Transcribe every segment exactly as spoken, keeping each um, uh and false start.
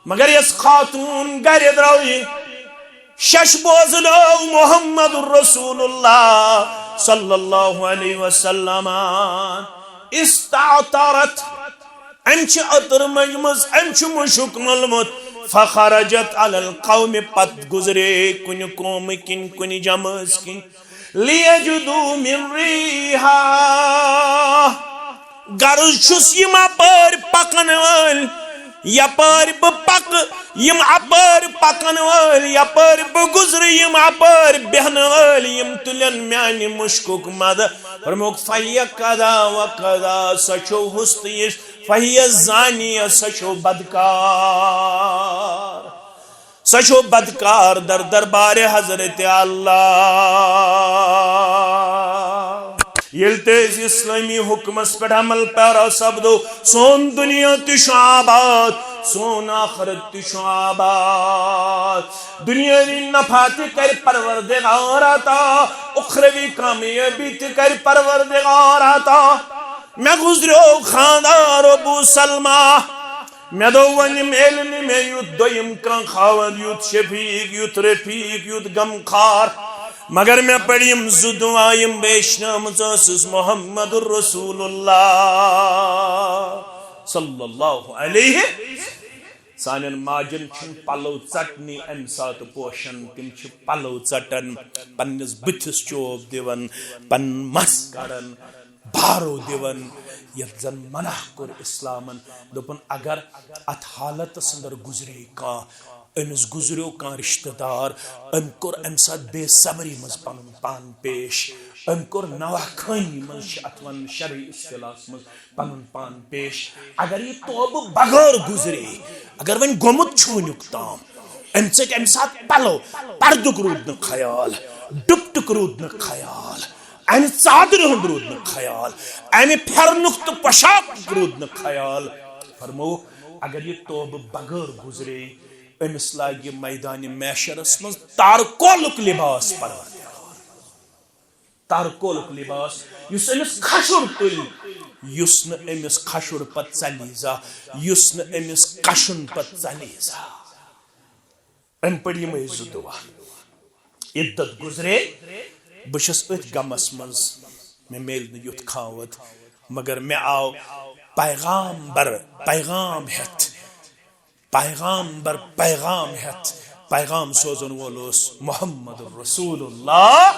مگر یۄس خاتون گرِ درٛاو، یہِ شش بوزنٲو محمد رسول اللہ صلی اللہ علیہ وسلم، استعطرت، أمۍ چھِ عطر مٔجمٕژ، أمۍ چھُ مُشُک مولمُت، فخرجت علی القوم، پتہٕ گُزرے کُنہِ قومہٕ کِنۍ کُنہِ جمٲژ کِنۍ، لیجدوا من ریحا، غرض چھُس یِم اپٲرۍ پکن وٲلۍ، یپٲرۍ بہٕ پکہٕ، یِم اپٲرۍ پکن وٲلۍ، یپٲرۍ بہٕ گُزرٕ، یِم اپٲرۍ بیہن وٲلۍ، یِم تُلن میانہِ مُشکُک مزٕ۔ فرمووُکھ، فہی کذا و کذا، سۄ چھو ہُس تہٕ یِژھ، فہی زانیہ، سۄ چھو بدکار۔ سۄ چھو بدکار در دربارِ حضرت اللہ۔ ییٚلہِ تہِ أسۍ اسلٲمی حُکمس پٮ۪ٹھ عمل پیرا سپدو، سون دُنیا تہِ چھُ آباد، سون آخرت تہِ چھُ آباد۔ دُنیاوی نفع تہِ کرِ پروردگار عطا، اُخروی کامیٲبی تہِ کرِ پروردگار عطا۔ مےٚ گُزریو خاندار ابو سلمہ، مےٚ دوٚپ، وۄنۍ میلہِ نہٕ مےٚ یُتھ دوٚیِم کانٛہہ خاوند، یُتھ شفیق، یُتھ رفیق، یُتھ غمخوار۔ مگر مےٚ پٔرۍ یِم زٕ دُعا، یِم بہٕ ہیٚچھنٲومٕژ ٲسٕس محمد رسول اللہ صلی اللہ علیہ۔ سانٮ۪ن ماجن چھِنہٕ پلو ژٹنی امہِ ساتہٕ پوشان، تِم چھِ پلو ژٹان، پننِس بٕتھِس چوب دِوان، پنُن مس کڑان، بارو دِوان، یتھ زن منع کوٚر اسلامن۔ دوٚپُن، اگر اتھ حالتس اندر گُزرے کانٛہہ، أمِس گُزریو کانٛہہ رشتہٕ دار، أمۍ کوٚر امہِ ساتہٕ بے صبری منٛز پنُن پان پیش، أمۍ کوٚر نواہ خٲنی منٛز، چھِ اتھ ونان شرعی اصطلاحس منٛز پنُن پان پیش۔ اگر یہِ توبہٕ بغٲر گُزرے، اگر وۄنۍ گوٚمُت چھُ وٕنیُک تام، أمۍ ژٔٹۍ امہِ ساتہٕ پلو، پردُک روٗد نہٕ خیال، ڈُپٹُک روٗد نہٕ خیال، امہِ ژادرِ ہُنٛد روٗد نہٕ خیال، امہِ پھیرنُک تہٕ پۄشاکُک روٗد نہٕ خیال۔ فرمووُکھ، اگر یہِ توبہٕ بغٲر گُزرے، أمِس لاگہِ میدانِ محشرس منٛز تارکولُک لباس پروردگار۔ تارکولُک لباس، یُس أمِس خشُر تُلہِ، یُس نہٕ أمِس خشُر پتہٕ ژلی زانٛہہ، یُس نہٕ أمِس کشُن پتہٕ ژلی زانٛہہ۔ أمۍ پٔرۍ یِمے زٕ دُعا۔ عدت گُزرے، بہٕ چھُس أتھۍ غمس منٛز، مےٚ میلہِ نہٕ یُتھ خاوند، مگر مےٚ آو پیغامبر پیغام ہٮ۪تھ، پیغامبر پیغام ہٮ۪تھ، پیغام سوزن وول اوس محمد رسول اللہ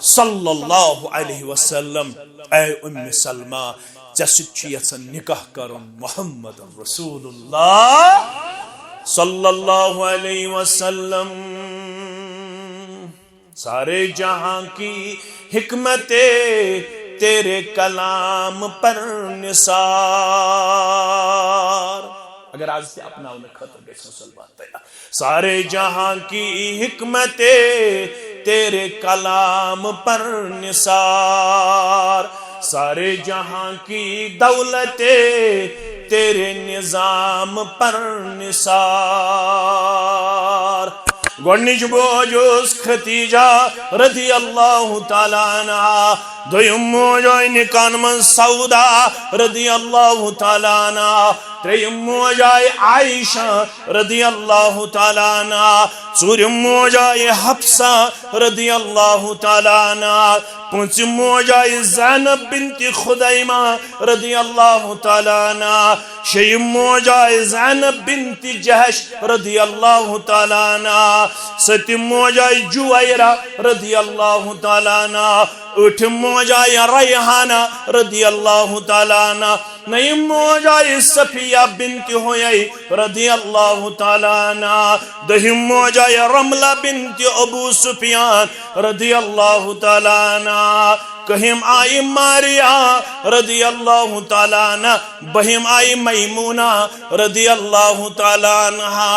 صلی اللہ علیہ وسلم۔ اے ام سلمہ، ژےٚ سۭتۍ چھُ یژھان نکاح کرُن محمد رسول اللہ صلی اللہ علیہ وسلم۔ سارے جہاں کی حکمتیں تیرے کلام پر نثار۔ اگر از تہِ اپناونہٕ خٲطرٕ گژھِ مُسلمان تیار۔ سارے جہاں کی حکمتیں تیرے کلام پر نثار، سارے جہاں کی دولتیں تیرے نظام پر نثار۔ گۄڈنِچ موج ٲس خدیجہ رضی اللہ تعالیٰ عنہا، دوٚیِم موج آیہِ نکاحن منٛز سودا رضی اللہ تعالیٰ عنہا، ترٛیٚیِم موج آیہِ عائشہ رضی اللہ تعالیٰ عنہا، ژوٗرِم موج آیہِ حفصہ رضی اللہ تعالیٰ عنہا، پوٗنٛژِم موج آیہِ زینب بنت خزیمہ رضی اللہ تعالیٰ عنہا، شیٚیِم موج آیہِ زینب بنت جحش رضی اللہ تعالیٰ عنہا، سٔتِم موج آیہِ جویرہ رضی اللہ تعالیٰ عنہا، ٲٹھِم موج آیہِ ریحانہ رضی اللہ تعالیٰ عنہا، نَیِم موج آیہِ صفیہ بنت حیی رضی اللہ تعالیٰ عنہا، دَہِم موج آیہِ رملہ بنت ابو سفیان رضی اللہ تعالیٰ عنہا، کٔہِم آیہِ ماریا رضی اللہ تعالیٰ عنہا، بَہِم آیہِ میمونہ رضی اللہ تعالیٰ عنہا۔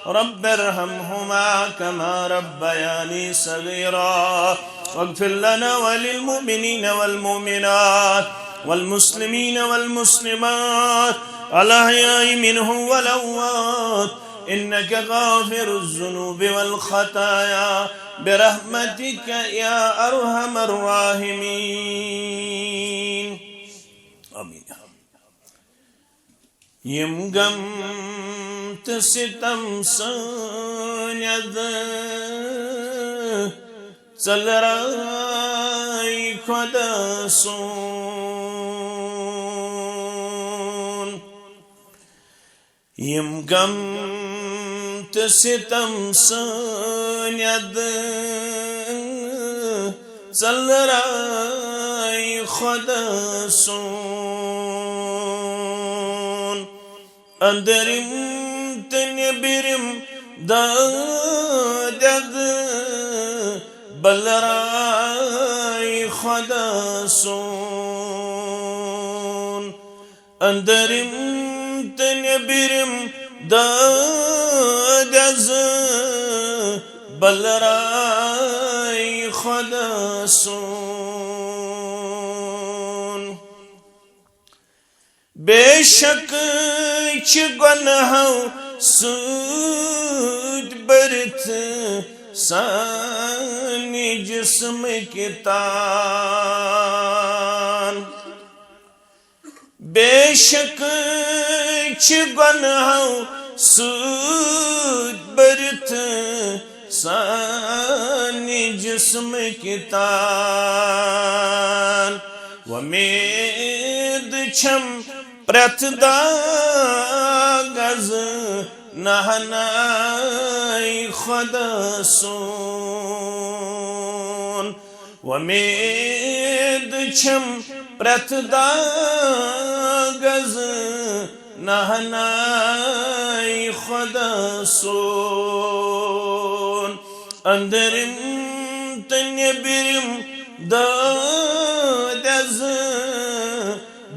رب ارحمهما كما ربياني صغيرا، واغفر لنا وللمؤمنين والمؤمنات والمسلمين والمسلمات الأحياء منهم والأموات، إنك غافر الذنوب والخطايا، برحمتك يا أرحم الراحمين. آمين. یِم غم تہٕ ستم سٲنۍ ادٕ ژٔلرٲے خۄدا سون۔ یِم غم تہٕ ستم سٲنۍ ادٕ ژٔلرٲے خۄدا سون۔ أنٛدرِم تہٕ نیٚبرِم دٲدۍ ادٕ بٔلرٲے خۄدا سون۔ أنٛدرِم تہٕ نیٚبرِم دٲدۍ ادٕ بٔلرٲے خۄدا سون۔ بے شک چھِ گۄنہو سۭتۍ بٔرِتھ سانہِ جسمٕکۍ تان۔ بے شک چھِ گۄنہو سۭتۍ بٔرِتھ سانہِ جسمٕکۍ تان۔ وۄمید چھم پرٛٮ۪تھ داغ از نہناے خۄدا سون۔ وۄمید چھم پرٛٮ۪تھ داغ از نہناے خۄدا سون۔ أنٛدرِم تہٕ نیٚبرِم دٲدۍ از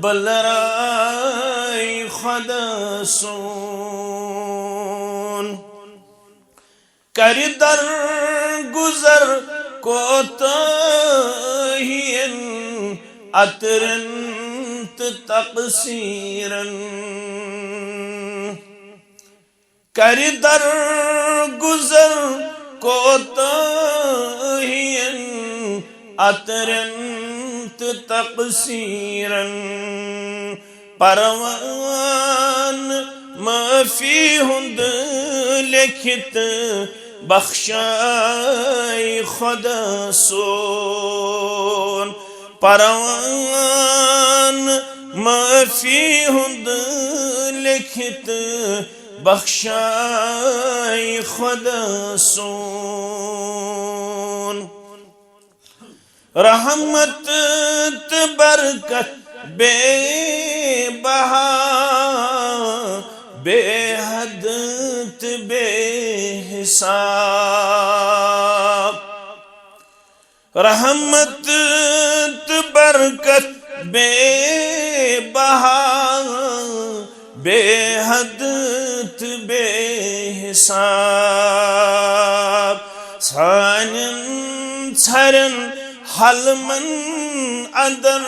بٔلرٲے خۄدا سون۔ کرِ درگُزر کوتاہین عطرن تہٕ تقصیرن۔ کرِ درگُزر کوتاہین عطرن تہٕ تقصیرن۔ پروان معافی ہُنٛد لیکھِتھ بخشاے خۄدا سون۔ پروان معافی ہُنٛد لیکھِتھ بخشاے خۄدا سون۔ رحمت تہٕ برکت بے بہا، بے حد تہٕ بے حساب۔ رحمت تہٕ برکت بے بہا، بے حد تہٕ بے حساب۔ سانٮ۪ن ژھرٮ۪ن حلمن اندر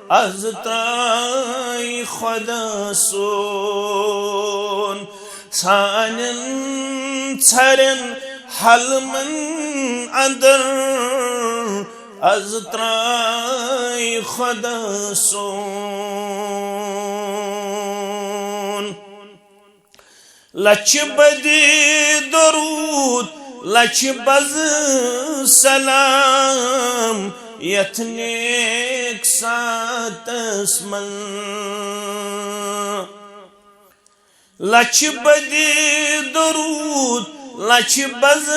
از ترٛاے خۄدا سون۔ سانٮ۪ن ژھرٮ۪ن حلمن اندر از ترٛاے خۄدا سون۔ لچھ بدی درود، لچھ بز سلام یتھ نیک ساتس منٛز۔ لچھ بدی درود، لچھ بز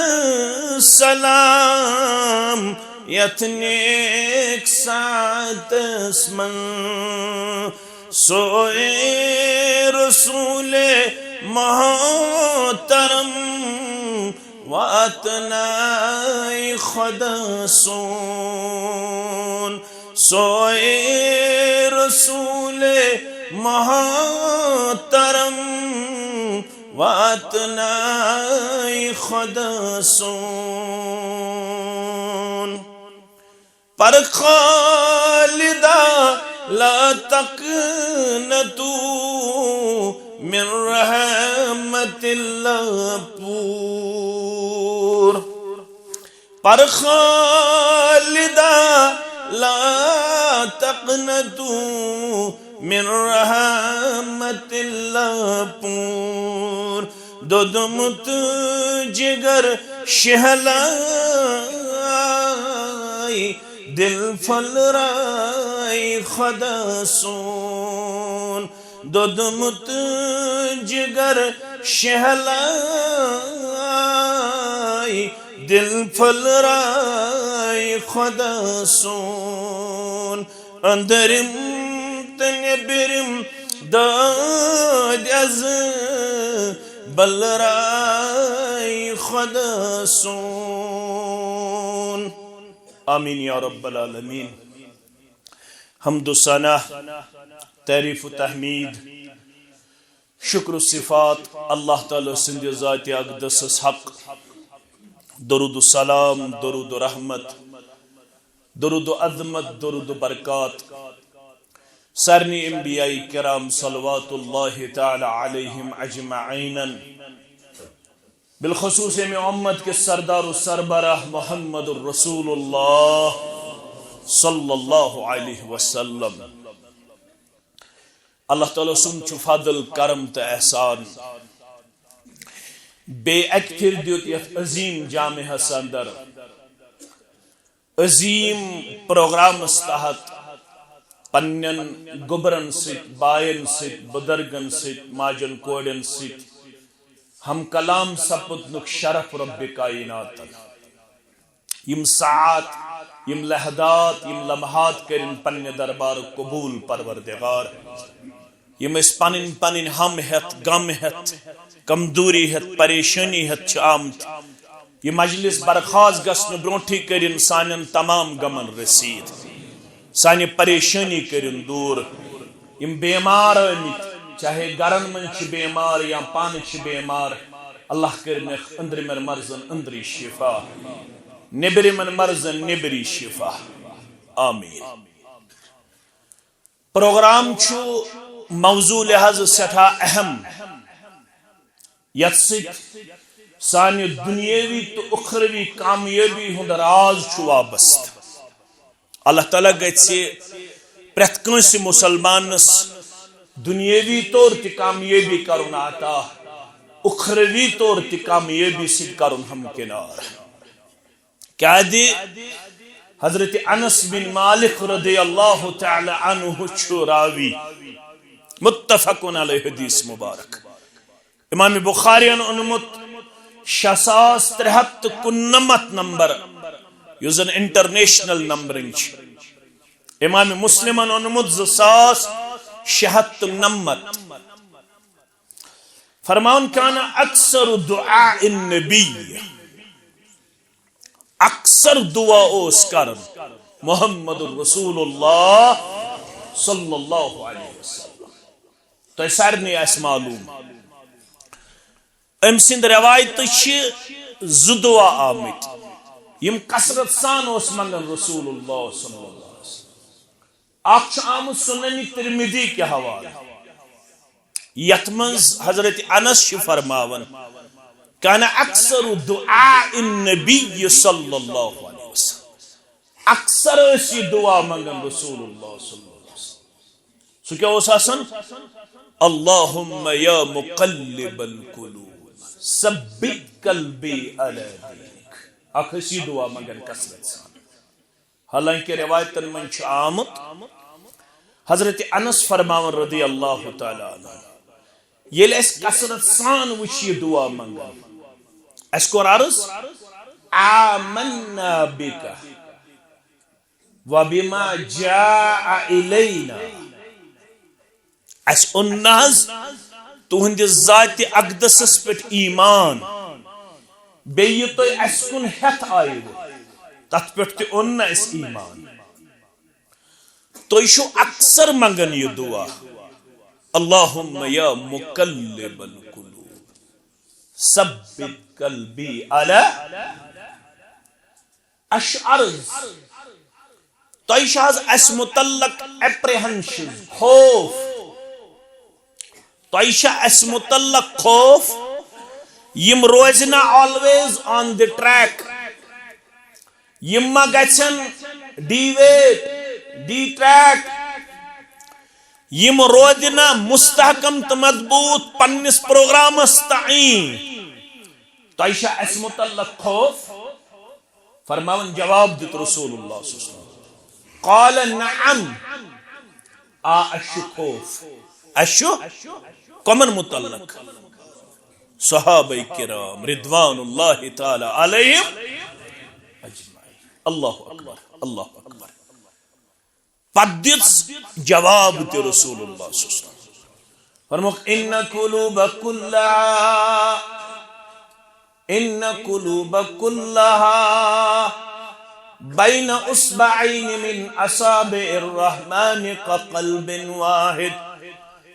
سلام یتھ نیک ساتس منٛز۔ سوے رسول محترم واتناے خۄدا سون۔ سوے رسول محترم واتناے خۄدا سون۔ پر خالدا لا تقنطوا من رحمت اللہ پور۔ پر خالدا لا تقنطوا من رحمت اللہ پور، دوٚدمُت جگر شہلای، دل پھٔلرای خۄدا سون۔ دوٚدمُت جگر شہلای، دل پھٔلرای خۄدا سون۔ أنٛدرِم تہٕ نیٚبرِم دٲدۍ از بلرای خۄدا سون۔ آمین یا رب العالمین۔ حمد و ثنا، تعریف و تحمید، شکر و صفات اللہ تعالیٰ سٕنٛدِ ذاتِ اقدسس حق۔ درود و سلام، درود و رحمت، درود و عظمت، درود و برکات سارنٕے انبیاء کرام صلوات اللہ تعالیٰ علیہم اجمعین، بالخصوص امہِ امت کِس سردار و سربراہ محمد رسول اللہ صلی اللہ علیہ وسلم۔ اللہ تعالیٰ سُنٛد چھُ فضل، کرم تہٕ احسان۔ بیٚیہِ اَکہِ پھِرِ دیُت یَتھ عظیٖم جامعہَس اندر عظیٖم پروگرامَس تحت پننٮ۪ن گوٚبرَن سۭتۍ، باین سۭتۍ، بُزرگن سۭتۍ، ماجن کورٮ۪ن سۭتۍ ہم کلام سپدنُک شرف رب کائناتن۔ یِم ساعات، یِم لحظات، یِم لمحات کٔرِن پننہِ دربارُک قبول پروردگار۔ یِم أسۍ پنٕنۍ پنٕنۍ ہم ہٮ۪تھ، غم ہٮ۪تھ، کمزوری ہٮ۪تھ، پریشٲنی ہٮ۪تھ چھِ آمٕتۍ، یہِ مجلس برخاست گژھنہٕ برونٹھٕے کٔرِن سانٮ۪ن تمام غمن رسیٖد، سانہِ پریشٲنی کٔرِن دوٗر۔ یِم بیمار ٲمٕتۍ، چاہے گرن منٛز چھِ بیمار یا پانہٕ چھِ بیمار، اللہ کٔرِنَکھ أنٛدرِمٮ۪ن مرضن أنٛدری شفا، نیٚبرِمٮ۪ن مرضن نیٚبری شفا۔ آمین۔ پروگرام چھُ موضوع لحاظ سٮ۪ٹھاہ اہم، یتھ سۭتۍ سانہِ دُنیٲوی تہٕ اُخروی کامیٲبی ہُنٛد راز چھُ وابستہٕ۔ اللہ تعالیٰ گژھِ پرٛٮ۪تھ کٲنٛسہِ مُسلمانس دُنیٲوی طور تہِ کامیٲبی کرُن عطا، اُخروی طور تہِ کامیٲبی سۭتۍ کرُن ہمکنار۔ کیازِ حضرت انس بن مالک رضی اللہ تعالیٰ عنہ چھُ راوی، متفق علیہ حدیث مبارک۔ امام بخارین اوٚنمُت شےٚ ساس ترٛےٚ ہتھ تہٕ کُننمتھ نمبر، یُس زن انٹرنیشنل نمبرنگ چھِ۔ امام مسلمن اوٚنمُت زٕ ساس شےٚ ہتھ تہٕ نمتھ۔ فرمان کان اکثر دعاء النبی، اکثر دعا اوس کران محمد رسول اللہ صلی اللہ علیہ وسلم۔ تۄہہِ سارنٕے آسہِ معلوم، أمۍ سٕنٛدِ روایتہٕ چھِ زٕ دعا آمٕتۍ، یِم کثرت سان اوس منگان رسول اللہ صلی اللہ علیہ وسلم۔ اکھ چھُ آمُت سنن ترمذی کہِ حوالہٕ، یتھ منٛز حضرت انس چھِ فرماوان، کان اکثر دعاء النبی صلی اللہ علیہ وسلم، اکثر ٲسۍ یہِ دعا منگان رسول اللہ صلی اللہ علیہ وسلم۔ سُہ کیٛاہ اوس آسان؟ اللہم یا مقلب القلوب ثبت قلبی علی دینک۔ اکھ ٲسۍ یہِ دعا منگان کثرت سان۔ حالانکہ روایتن منٛز چھُ آمُت، حضرت انس فرماوان رضی اللہ تعالیٰ عنہ، ییٚلہِ اَسہِ کثرت سان وٕچھ یہِ دعا منگان، اَسہِ کوٚر عرض، آمنا بک وبما جاء الینا۔ اَسہِ اوٚن نہ حظ تُہنٛدِ ذاتِ اقدسس پٮ۪ٹھ ایمان، بیٚیہِ یہِ تُہۍ اَسہِ کُن ہٮ۪تھ آیوٕ، تتھ پٮ۪ٹھ تہِ اوٚن نہٕ اَسہِ ایمان۔ تُہۍ چھِو اکثر منگان یہِ دعا، اللہم یا مقلب القلوب ثبت قلبی علی۔ اَسہِ چھُ عرض، تۄہہِ چھِ حظ اَسہِ مُتعلق apprehension، خوف؟ تۄہہِ چھا اَسہِ مُتعلق خوف؟ یِم روزِ نہ always on the track؟ یِم ما گژھن deviate، detract؟ یِم روزِ نہ مستحکم تہٕ مضبوط پننِس پروگرامس تعین۔ تۄہہِ چھا اسہِ متعلق خوف؟ فرماوان جواب دیُت رسول اللہ صلی اللہ علیہ وسلم، قال نعم، آ، اسہِ چھُ خوف۔ اسہِ چھُ کمن متعلق؟ صحابہ کرام رضوان اللہ تعالی علیہم اجمعین۔ اللہ اکبر، اللہ اکبر۔ پتہٕ دِژ جواب تہِ رسول اللہ صلی اللہ علیہ وسلم۔ فرمووُکھ، ان قلوب کلہا، ان قلوب کلہا بین اصبعین من اصابع الرحمن کقلب واحد۔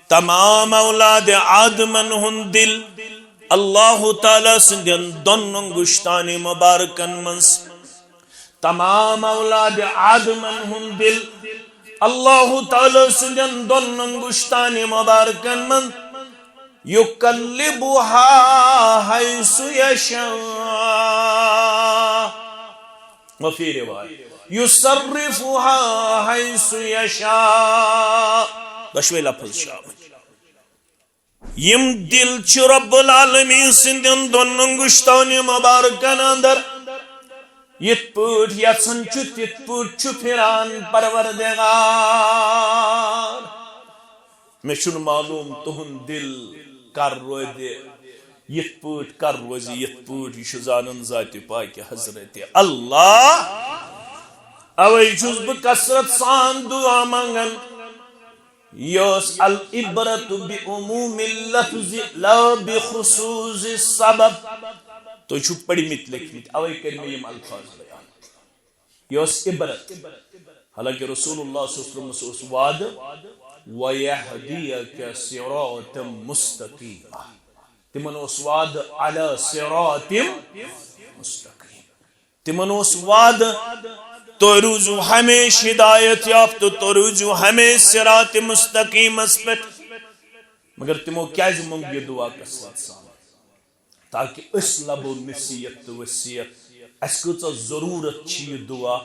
تمام اولاد آدمن ہُنٛد دِل اللہ تعالیٰ سٕنٛدٮ۪ن دۄن انگشتانِ مبارکن منٛز۔ تمام اولاد آدمن ہُنٛد دِل اللہ تعالیٰ سٕنٛدٮ۪ن دۄن انگشتانِ مبارکن منٛز۔ یقلبها حیث یشاء۔ وفی روایت، یصرفها حیث یشاء۔ دۄشوے لفظ چھِ آمٕتۍ۔ یِم دِل چھِ رب العالمین سٕنٛدٮ۪ن دۄن انگشتانِ مبارکن اندر یِتھ پٲٹھۍ یژھان چھُ، تِتھ پٲٹھۍ چھُ پھران پروردگار۔ مےٚ چھُنہٕ معلوم تُہُنٛد دِل کر روزِ، یِتھ پٲٹھۍ کر روزِ، یِتھ پٲٹھۍ۔ یہِ چھُ زانان ذاتِ پاکہِ حضرت اللہ۔ اوے چھُس بہٕ کثرت سان دعا منگان۔ یۄس العبرت بعموم اللفظ لا بخصوص السبب۔ تُہۍ چھِو پٔرمٕتۍ لیکھمٕتۍ، اوے کٔرۍ مےٚ یِم الفاظ بیان۔ یۄس عبرت، حالانکہ رسول اللہ صلی اللہ علیہ وسلمس اوس وعدٕ، ویہدیک صراطا مستقیما۔ تِمن اوس وعدٕ علی صراط مستقیم۔ تِمن اوس وعدٕ، تُہۍ روٗزِو ہمیشہِ ہدایت یافتہٕ، تُہۍ روٗزِو ہمیشہِ صراط مستقیمس پٮ۪ٹھ۔ مگر تِمو کیازِ موٚنگ یہِ دعا کثرت سان؟ تاکہ أسۍ لبو نصیحت تہٕ وصیت۔ اسہِ کۭژاہ ضرورت چھِ یہِ دعا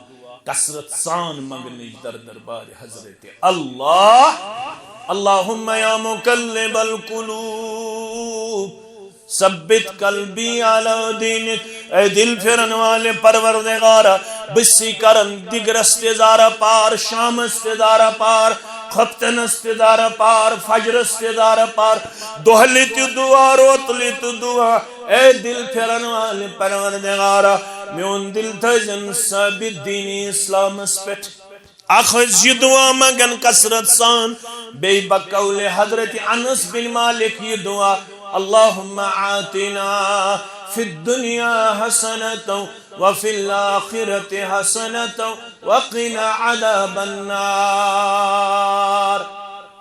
کثرت سان منگنٕچ در دربار حضرت اللہ۔ اللہم یا مقلب القلوب ثبت قلبی علی دینک۔ اے دل پھرن والے پروردگارا، بسی کرن دگرس تہِ زارہ پار، شامس تہِ زارہ پار، خفتنس تہِ زارہ پار، فجرس تہِ زارہ پار، دۄہلہِ تہِ دعا، روتلہِ تہِ دعا۔ اے دل پھرن والے پروردگارا، میون دل تھٲیزن ثابت دین اسلامس پٮ۪ٹھ۔ اکھ ٲسۍ یہِ دعا منگان کثرت سان، بیٚیہِ بقول حضرت انس بن مالک یہِ دعا، اللہم آتنا فی الدنیا حسنة وفی الآخرة حسنة وقنا عذاب النار۔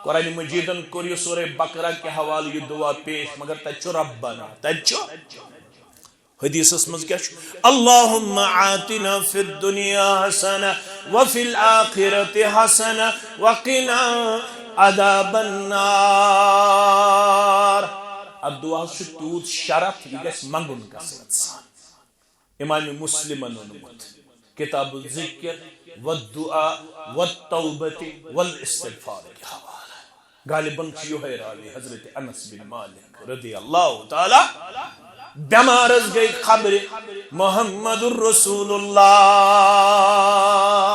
قرآن مجیدن کوٚر یہِ سورہ بقرہ کہِ حوالہٕ یہِ دعا پیش، مگر تتہِ چھُ ربنا، تتہِ چھُ حدیثس منٛز کیٛاہ چھُ؟ اللہم آتنا فی الدنیا حسنة وفی الآخرة حسنة وقنا عذاب النار۔ اتھ دعاہس چھُ تیوٗت شرف، یہِ گژھِ منگُن کثرت سان۔ امام مسلمن اوٚنمُت کتاب الذکر والدعاء والتوبة والاستغفار کے حوالہ۔ غالباً چھُ یِہوٚے راوی حضرت انس بن مالک رضی اللہ تعالیٰ۔ بٮ۪مارس گٔے خبرِ محمد رسول اللہ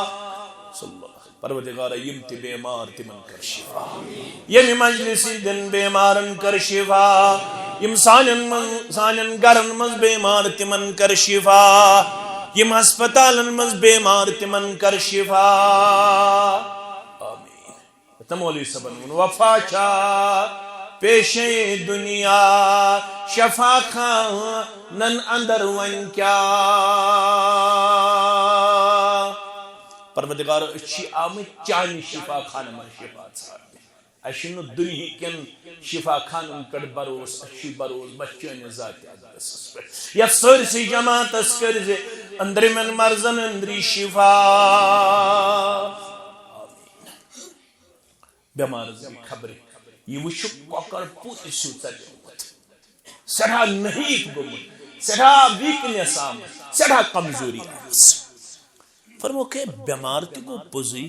صلی اللہ علیہ وسلم۔ پروردگارا، یِم تہِ بیمار تِمن کر شفا، ییٚمہِ مجلسہِ دِن بیمارن کر شفا، یِم سانٮ۪ن منٛز، سانٮ۪ن گرن منٛز بیمار تِمن کر شفا، یِم ہسپتالن منٛز بیمار تِمن کر شفا۔ آمین۔ تہٕ مولوی صٲبن ووٚن، وفا چھا پیشے دنیا، شفا خانن اندر وۄنۍ کیٛاہ؟ پروردگار، أسۍ چھِ آمٕتۍ چانہِ شفا خانہٕ منٛز شفا ژھانٛڈنہِ۔ اَسہِ چھُنہٕ دُنہِکٮ۪ن شفا خانن پٮ۪ٹھ بروسہٕ، اَسہِ چھُ بروسہٕ بس چٲنِس ذاتِ اقدسس پٮ۪ٹھ۔ یتھ سٲرسٕے جماعتس کٔرۍ زِ أنٛدرِمٮ۪ن مرضن أنٛدری شفا۔ بٮ۪مارس گٔے خبرِ۔ یہِ وٕچھِو کۄکر پوٗتِس ہیوٗ ژَلیومُت۔ سٮ۪ٹھاہ نحیف گوٚمُت، سٮ۪ٹھاہ weakness آمٕژ، سٮ۪ٹھاہ کمزوری آمٕژ۔ فرمووُکھ، ہے، بٮ۪مار تہِ گوٚو پوٚزُے،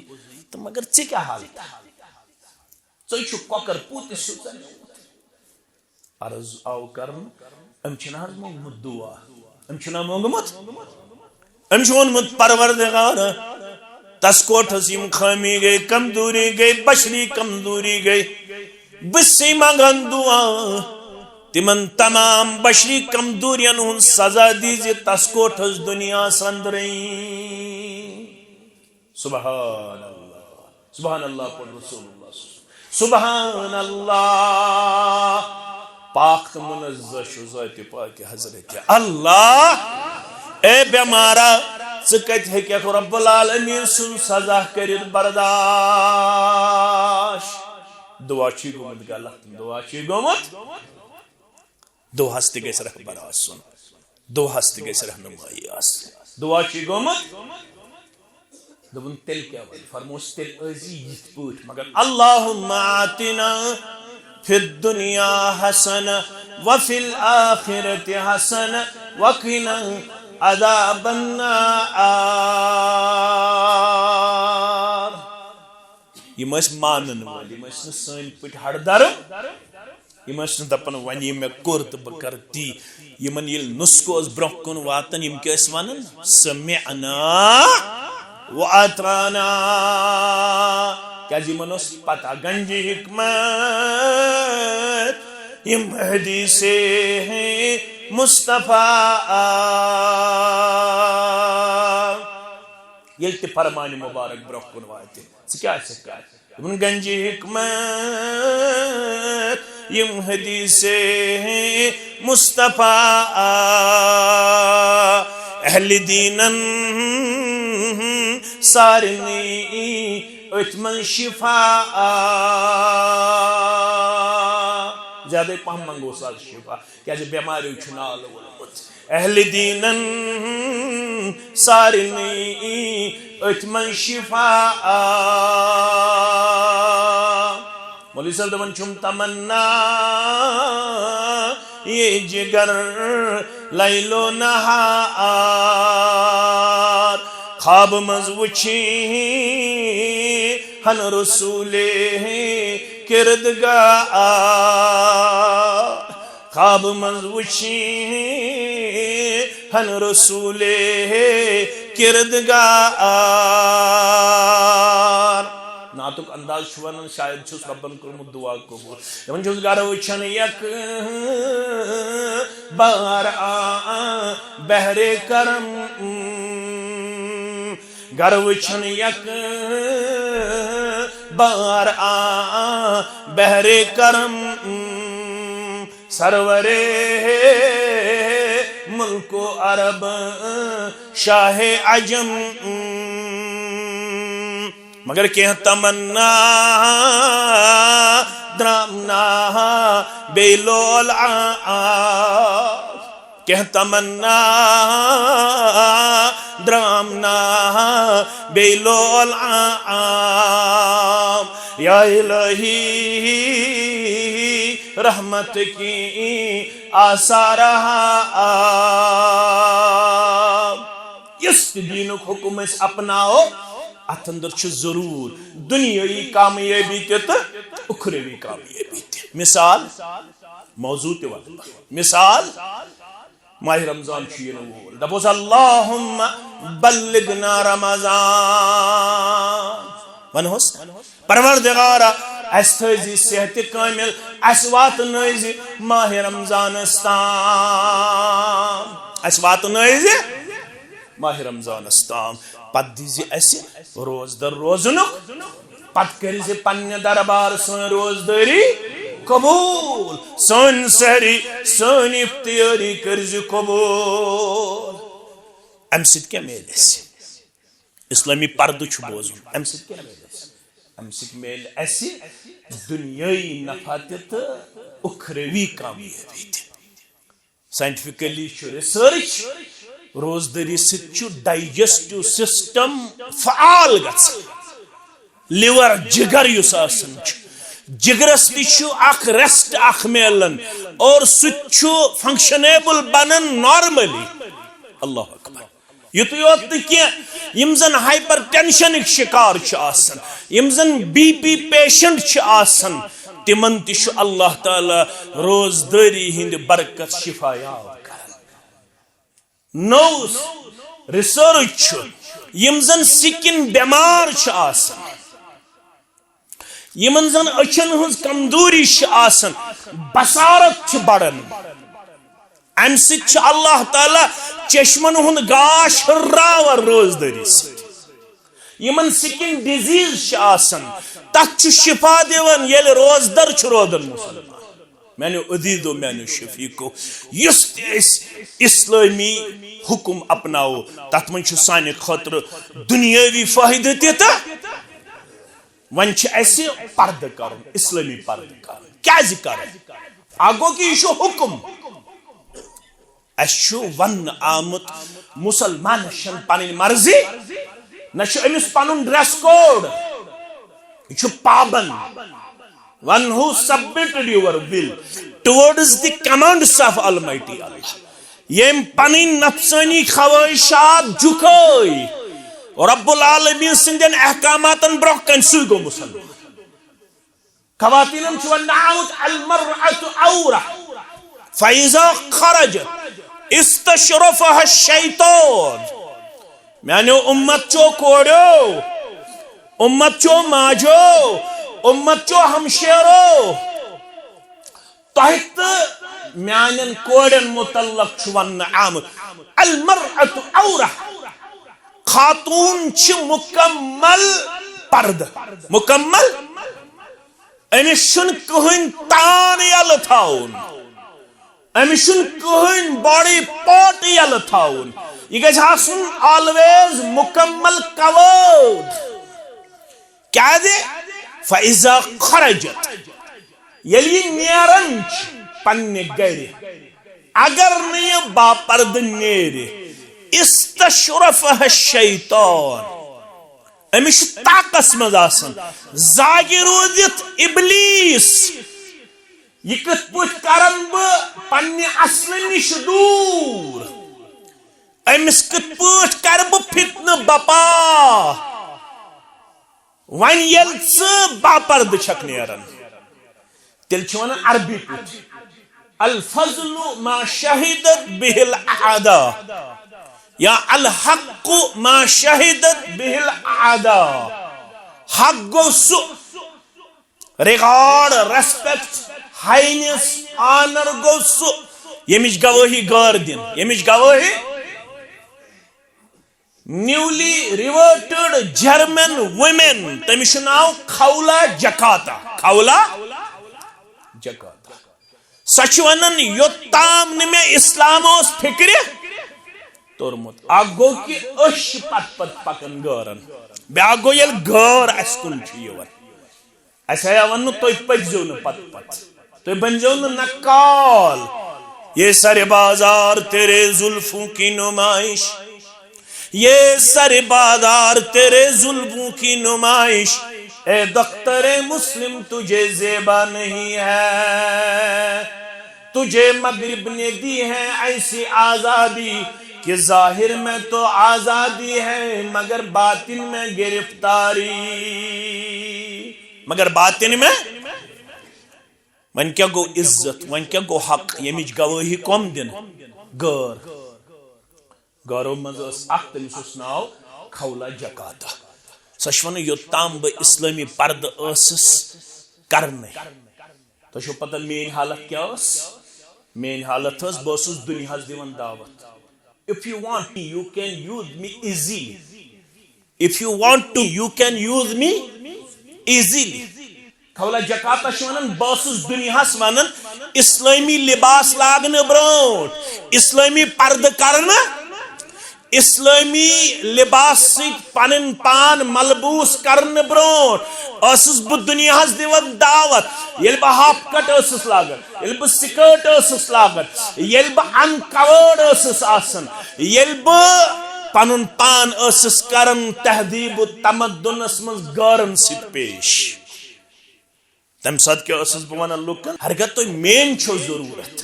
تہٕ مگر ژےٚ کیٛاہ حالتہ؟ ژٕ چھُ کۄکر پوٗتِس ہیوٗ ژےٚ نیوٗمُت۔ عرض آو کرنہٕ، أمۍ چھُنہٕ حظ موٚنگمُت دُعا؟ أمۍ چھُنہ موٚنگمُت؟ أمۍ چھُ ووٚنمُت، پروردگارا، تس کوٹھس یِم خٲمی گٔے، کمزوری گٔے، بشری کمزوری گٔے، بہٕ چھُسے منگان دُعا، تِمن تمام بشری کمزورین ہُنٛد سزا دیٖزِ تس کوٹھس دُنیاہس اندرٕے۔ سبحان اللہ، سبحان اللہ، پوٚر رسول اللہ۔ سبحان اللہ، پاک تہٕ منزہ چھُ ذاتِ پاکِ حضرت اللہ۔ اے بیمارا، ژٕ کتہِ ہیٚککھ رب العالمین سُنٛد سزا کٔرِتھ برداش؟ دُعا چھُے گوٚمُت غلط، دُعا چھُے گوٚمُت۔ دُعاہس تہِ گژھِ رہبر آسُن، دُعاہس تہِ گژھِ رہنمٲیی آسٕنۍ۔ دُعا چھُے گوٚمُت؟ دوٚپُن، تیٚلہِ کیٛاہ وَنہِ؟ فرموس، تیٚلہِ ٲسۍ زِ یِتھ پٲٹھۍ، مگر اللہم آتنا فی الدنیا حسنہ وفی الآخرۃ حسنہ وقنا عذاب النار۔ یِم ٲسۍ مانن وٲلۍ، یِم ٲسۍ نہٕ سٲنۍ پٲٹھۍ ہڑ درم۔ یِم ٲسۍ نہٕ دَپان، وۄنۍ یہِ مےٚ کوٚر تہٕ بہٕ کَرٕ تی۔ یِمَن ییٚلہِ نُسخہٕ اوس برٛونٛہہ کُن واتان، یِم کیٛاہ ٲسۍ وَنان؟ سمعنا و اطعنا۔ کیٛازِ یِمَن اوس پَتہ، گنجِ حکمت یِم حدیث مصطفیٰ۔ ییٚلہِ تہِ فرمان مبارک برٛونٛہہ کُن واتہِ، ژٕ کیٛاہ چھَکھ کران؟ دوٚپُن، گنجِ حکمت یِم حدیث مصطفیٰ، اہل دیٖنن سارنٕے أتھۍ منٛز شفا۔ زیادَے پہم منٛگوس آز شفا۔ کیٛازِ بٮ۪ماریو چھُ نالہٕ ووٚنمُت۔ اہل دیٖنن سارنٕے أتھۍ منٛز شفا۔ مولوی صٲب دَپان چھُم تمنا، یہِ جگر لیل و نہار، خواب منٛز وٕچھی ہن رسولے کردگار۔ خواب منٛز وٕچھی ہن رسولے کردگار۔ نعتُک انداز چھُ وَنان، شاید چھُس رۄبَن کوٚرمُت دُعا قبوٗل۔ دَپان چھُس، گَرٕ وٕچھَن یَکہٕ بار آ بحرِ کرم۔ گَرٕ وٕچھَن یَکہٕ بار آ بحرِ کرم، سرورِ ملک و عرب شاہِ عجم۔ مگر کینٛہہ تمنا درٛامنا بیٚیہِ لول آ۔ کینٛہہ تمنا درٛامنا بیٚیہِ لول عام۔ یا الہی، رحمت کی آثار عام۔ یُس تہِ دیٖنُک حُکُم أسۍ اپناوو، اتھ اندر چھُ ضروٗر دُنیٲیی کامیٲبی تہِ تہٕ اُخروی کامیٲبی تہِ۔ مثال، موضوع تہِ وَنہٕ بہٕ۔ مثال، ماہِ رمضان چھُ یِنہٕ وول۔ دَپوس، اللہم بلغنا رمضان۔ وَنہوس، پروردگارا، اَسہِ تھٲوزِ صحتِ کٲمِل، اَسہِ واتنٲوزِ ماہِ رمضانَس تام۔ اَسہِ واتنٲوزِ ماہِ رمضانَس تام۔ پتہٕ دیٖزِ اَسہِ روزدر روزنُک۔ پتہٕ کٔرزِ پننہِ دربار سٲنۍ روزدٲری قبوٗل، سٲنۍ سحری، سٲنۍ افطٲری کٔرزِ قبوٗل۔ امہِ سۭتۍ کیٛاہ میلہِ اَسہِ؟ اسلٲمی پردٕ چھُ بوزُن۔ امہِ سۭتۍ کیٛاہ میلہِ اَسہِ؟ امہِ سۭتۍ میلہِ اَسہِ دُنیٲیی نفع تہِ تہٕ اُخروی کامیٲبی تہِ۔ ساینٹیفکلی چھُ ریسرچ، روزدٲری سۭتۍ چھُ ڈائجسٹو سسٹم فعال گژھان۔ لیور، جگر یُس آسان چھُ، جگرس تہِ چھُ اکھ ریسٹ اکھ میلان اور سُہ تہِ چھُ فنکشنیبل بنان نارملی۔ اللہ اکبر۔ یُتُے یوت نہٕ کینٛہہ، یِم زن ہائپر ٹینشنٕکۍ شکار چھِ آسان، یِم زن بی پی پیشنٹ چھِ آسان، تِمن تہِ چھُ اللہ تعالیٰ روزدٲری ہٕنٛدِ برکت شفا یاب کران۔ نوٚو ریسرچ چھُ، یِم زن سِکِن بٮ۪مار چھِ آسان، یِمن زن أچھن ہٕنٛز کمزوری چھِ آسان، بصارت چھِ بڑان۔ امہِ سۭتۍ چھُ اللہ تعالیٰ چشمن ہُنٛد گاش ہُراوان روزدٲری سۭتۍ۔ یِمن سِکِن ڈیزیز چھِ آسان، تتھ چھُ شفا دِوان ییٚلہِ روزدر چھُ روزان مسلمان۔ میانیو عزیزو، میانیو شفیقو، یُس تہِ أسۍ اسلٲمی حکم اپناوو، تتھ منٛز چھُ سانہِ خٲطرٕ دُنیٲوی فٲیدٕ تہِ تہٕ وۄنۍ چھُ اسہِ پردٕ کرُن، اسلٲمی پردٕ کرُن۔ کیازِ کرُن؟ اکھ گوٚو کہِ یہِ چھُ حکم۔ اسہِ چھُ وننہٕ آمُت مسلمانس چھنہٕ پنٕنۍ مرضی، نہ چھُ أمِس پنُن ڈریس کوڈ۔ یہِ چھُ پابند۔ One who submitted your will towards the commands of Almighty Allah۔ ییٚمۍ پنٕنۍ نفسٲنی خواہشات جُکٲے رب العالمین سٕنٛدٮ۪ن احکاماتن برونٛہہ کنہِ، سُے گوٚو مسلمان۔ خواتینن چھُ وننہٕ آمُت، المرأة عورة، فإذا خرجت استشرفها الشيطان۔ میانیو امت چو کوڑیو، امت چو ماجو، امت چو ہمشیرو، تۄہہِ تہٕ میانٮ۪ن کورٮ۪ن متعلق چھُ وننہٕ آمُت، المرأة عورة، خاتون چھِ مکمل پردٕ، مکمل۔ أمِس چھُنہٕ کٕہٕنۍ تان یَلہٕ تھاوُن، أمِس چھُنہٕ کٕہٕنۍ باڈی پارٹ یَلہٕ تھاوُن۔ یہِ گژھِ آسُن آلویز مکمل کورڈ۔ کیازِ؟ فإذا خرجت، ییٚلہِ یہِ نیران چھِ پننہِ گرِ، اگر نہٕ یہِ باپردٕ نیرِ، استشرفها الشیطان، أمِس چھُ طاقس منٛز آسان، زاگہِ روٗزِتھ ابلیس، یہِ کِتھ پٲٹھۍ کرن بہٕ پننہِ اصلہٕ نِش دوٗر؟ أمِس کِتھ پٲٹھۍ کرٕ بہٕ فتنہٕ بپا؟ وۄنۍ ییٚلہِ ژٕ باپردٕ چھکھ نیران، تیٚلہِ چھِ ونان عربی پٲٹھۍ، الفضل ما شہدت بہ الاعداء، یا الحق ما شہدت بہ الاعداء۔ حق گوٚو سُہ، ریگارڈ، ریسپیکٹ، ہائنس، آنر گوٚو سُہ، ییٚمِچ گوٲہی غٲر دِن، ییٚمِچ گوٲہی نیولی ریورٹڈ جرمن وومین، تٔمِس چھُ ناو خولا جکاتا۔ خولا جکاتا۔ سۄ چھِ ونان، یوٚتام نہٕ مےٚ اسلام اوس فکرِ توٚرمُت۔ اکھ گوٚو کہِ أسۍ چھِ پتہٕ پتہٕ پکان غٲرن، بیاکھ گوٚو ییٚلہِ غٲر اسہِ کُن چھُ یِوان۔ اسہِ آیا وننہٕ، تُہۍ پٔکۍزیو نہٕ پتہٕ پتہٕ، تُہۍ بٔنۍزیو نہٕ نقال۔ یہ سر بازار تیرے زلفوں کی نمائش، یہ سر بازار تیرے زلفوں کی نمائش، اے دختر مسلم تجھے زیبا نہیں ہے، تجھے مغرب نے دی ہے ایسی آزادی کہ ظاہر میں تو آزادی ہے مگر باطن میں گرفتاری، مگر باطن میں۔ وۄنۍ کیٛاہ گوٚو عزت، وۄنۍ کیٛاہ گوٚو حق، ییٚمِچ گوٲہی کۄم دِنہٕ؟ غٲر۔ غٲرو منٛز ٲس اکھ، تٔمِس اوس ناو خولا جکاتا۔ سۄ چھِ وَنان، یوٚتام بہٕ اسلٲمی پردٕ ٲسٕس کرنَے۔ تۄہہِ چھو پتہ میٲنۍ حالت کیٛاہ ٲس؟ میٲنۍ حالت ٲس، بہٕ اوسُس دُنیاہَس دِوان دعوت۔ If you want me, you can use me easily. If you want to, you can use me easily. خولا جکاتا چھِ وَنان، بہٕ ٲسٕس دُنیاہَس وَنان، اسلٲمی لباس لاگنہٕ برونٛٹھ، اسلٲمی پردٕ کرنہٕ، اسلٲمی لباس سۭتۍ پنٕنۍ پان ملبوس کرنہٕ برونٛٹھ ٲسٕس بہٕ دُنیاہَس دِوان دعوت۔ ییٚلہِ بہٕ ہاف کٹ ٲسٕس لاگان، ییٚلہِ بہٕ سکٲرٹ ٲسٕس لاگان، ییٚلہِ بہٕ ان کورڈ ٲسٕس آسان، ییٚلہِ بہٕ پنُن پان ٲسٕس کران تہذیب و تمدنس منٛز غٲرن سۭتۍ پیش، تمہِ ساتہٕ کیٛاہ ٲسٕس بہٕ ونان لُکن؟ ہرگاہ تۄہہِ میٲنۍ چھو ضروٗرت،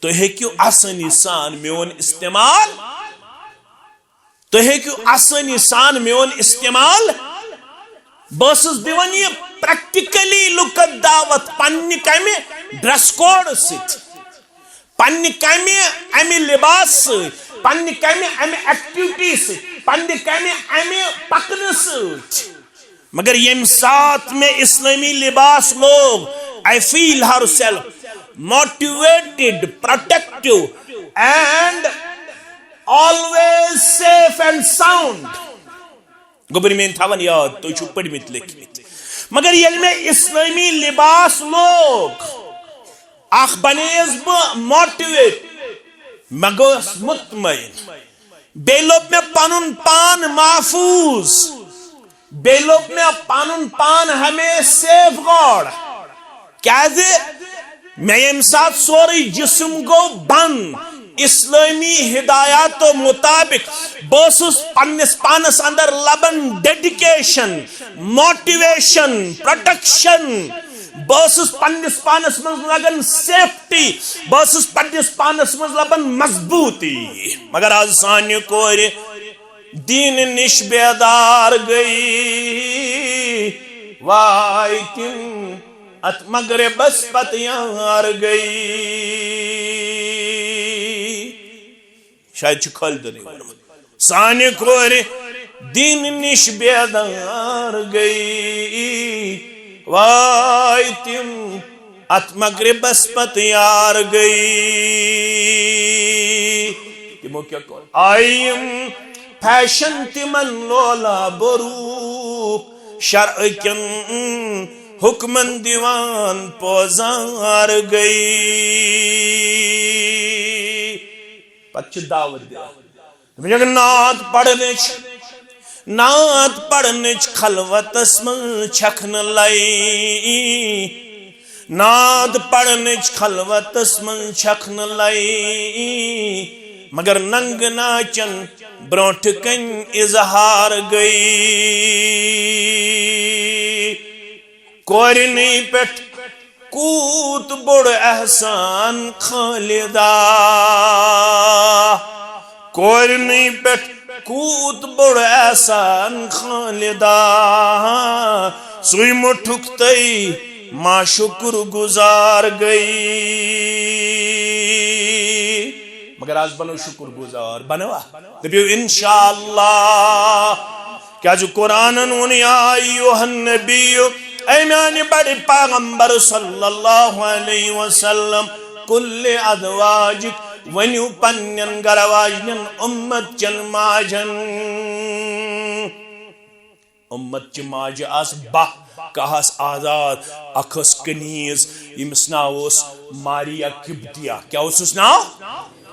تُہۍ ہیٚکِو آسٲنی سان میون استعمال تُہۍ ہیٚکِو آسٲنی سان میون استعمال۔ بہٕ ٲسٕس دِوان یہِ پریکٹیکلی لُکن دعوت پننہِ کمہِ ڈریس کوڈ سۭتۍ، پننہِ کمہِ امہِ لباس سۭتۍ، پننہِ کمہِ امہِ ایکٹیویٹی سۭتۍ، پننہِ کمہِ امہِ پکنہٕ سۭتۍ۔ مگر ییٚمہِ ساتہٕ مےٚ اسلٲمی لباس لوگ، I feel herself motivated, protective and always safe and sound. گوٚبرۍ میٲنۍ تھاوان یاد، تُہۍ چھِو پٔرمٕتۍ لیکھمٕتۍ۔ مگر ییٚلہِ مےٚ اسلٲمی لباس لوگ، اکھ بنییس بہٕ موٹیویٹ، مےٚ گوٚوس مطمئن، بیٚیہِ لوٚب مےٚ پنُن پان محفوظ، بیٚیہِ لوٚب مےٚ پنُن پان ہمیشہِ سیف گارڈ۔ کیازِ؟ مےٚ ییٚمہِ ساتہٕ سورُے جسم گوٚو بند اسلٲمی ہدایاتو مطابق، بہٕ اوسُس پننِس پانس اندر لبان ڈیڈیکیشن، موٹیویشن، پروٹیکشن۔ بہٕ اوسُس پننِس پانس منٛز لگان سیفٹی، بہٕ اوسُس پننِس پانس منٛز لبان مضبوٗطی۔ مگر آز سانہِ کورِ دین نِش بیدار گٔے، واے تِم اتھ مغربس پتہٕ یار گٔے۔ شاید چھُ خالدنٕے ووٚنمُت۔ سانہِ کورِ دین نِش بیدار گٔے، واے تِم اتھ مغربس پتہٕ یار گٔے۔ تِمو کیٛاہ کوٚر؟ آیہِ یِم فیشن تِمن لولا بروک، شرع کٮ۪ن حکمن دِوان پوزار گٔے۔ پتہٕ چھِ دعوت دِوان۔ دوٚپُن، نعت پرنٕچ، نعت پرنٕچ خلوتس منٛز چھکھ نہٕ لے، نعت پرنٕچ خلوتس منٛز چھکھ نہٕ لے، مگر ننگہٕ ناچن برونٛٹھ کنہِ اظہار گٔے۔ کورنٕے پٮ۪ٹھ کوٗت بوٚڑ احسان خالدا، کورنٕے پٮ۪ٹھ کوٗت بوٚڑ احسان خالدا، سُے مُٹھُکھ تٔے ما شُکر گُزار گٔے۔ مگر آز بنو شُکر گُزار، بنوا؟ دٔپِو انشاءاللہ۔ کیازِ قرآنن ووٚن، یا ایھا النبی، اے میانہِ بڑِ پیغمبر صلی اللہ علیہ وسلم، قل لازواجک، ؤنِو پننٮ۪ن گرٕ واجنٮ۪ن، اُمت چٮ۪ن ماجن۔ اُمت چہِ ماجہِ آسہٕ باہ، کاہ آسہٕ آزاد، اکھ ٲس کنیز، ییٚمِس ناو اوس ماریا قبطیہ۔ کیٛاہ اوسُس ناو؟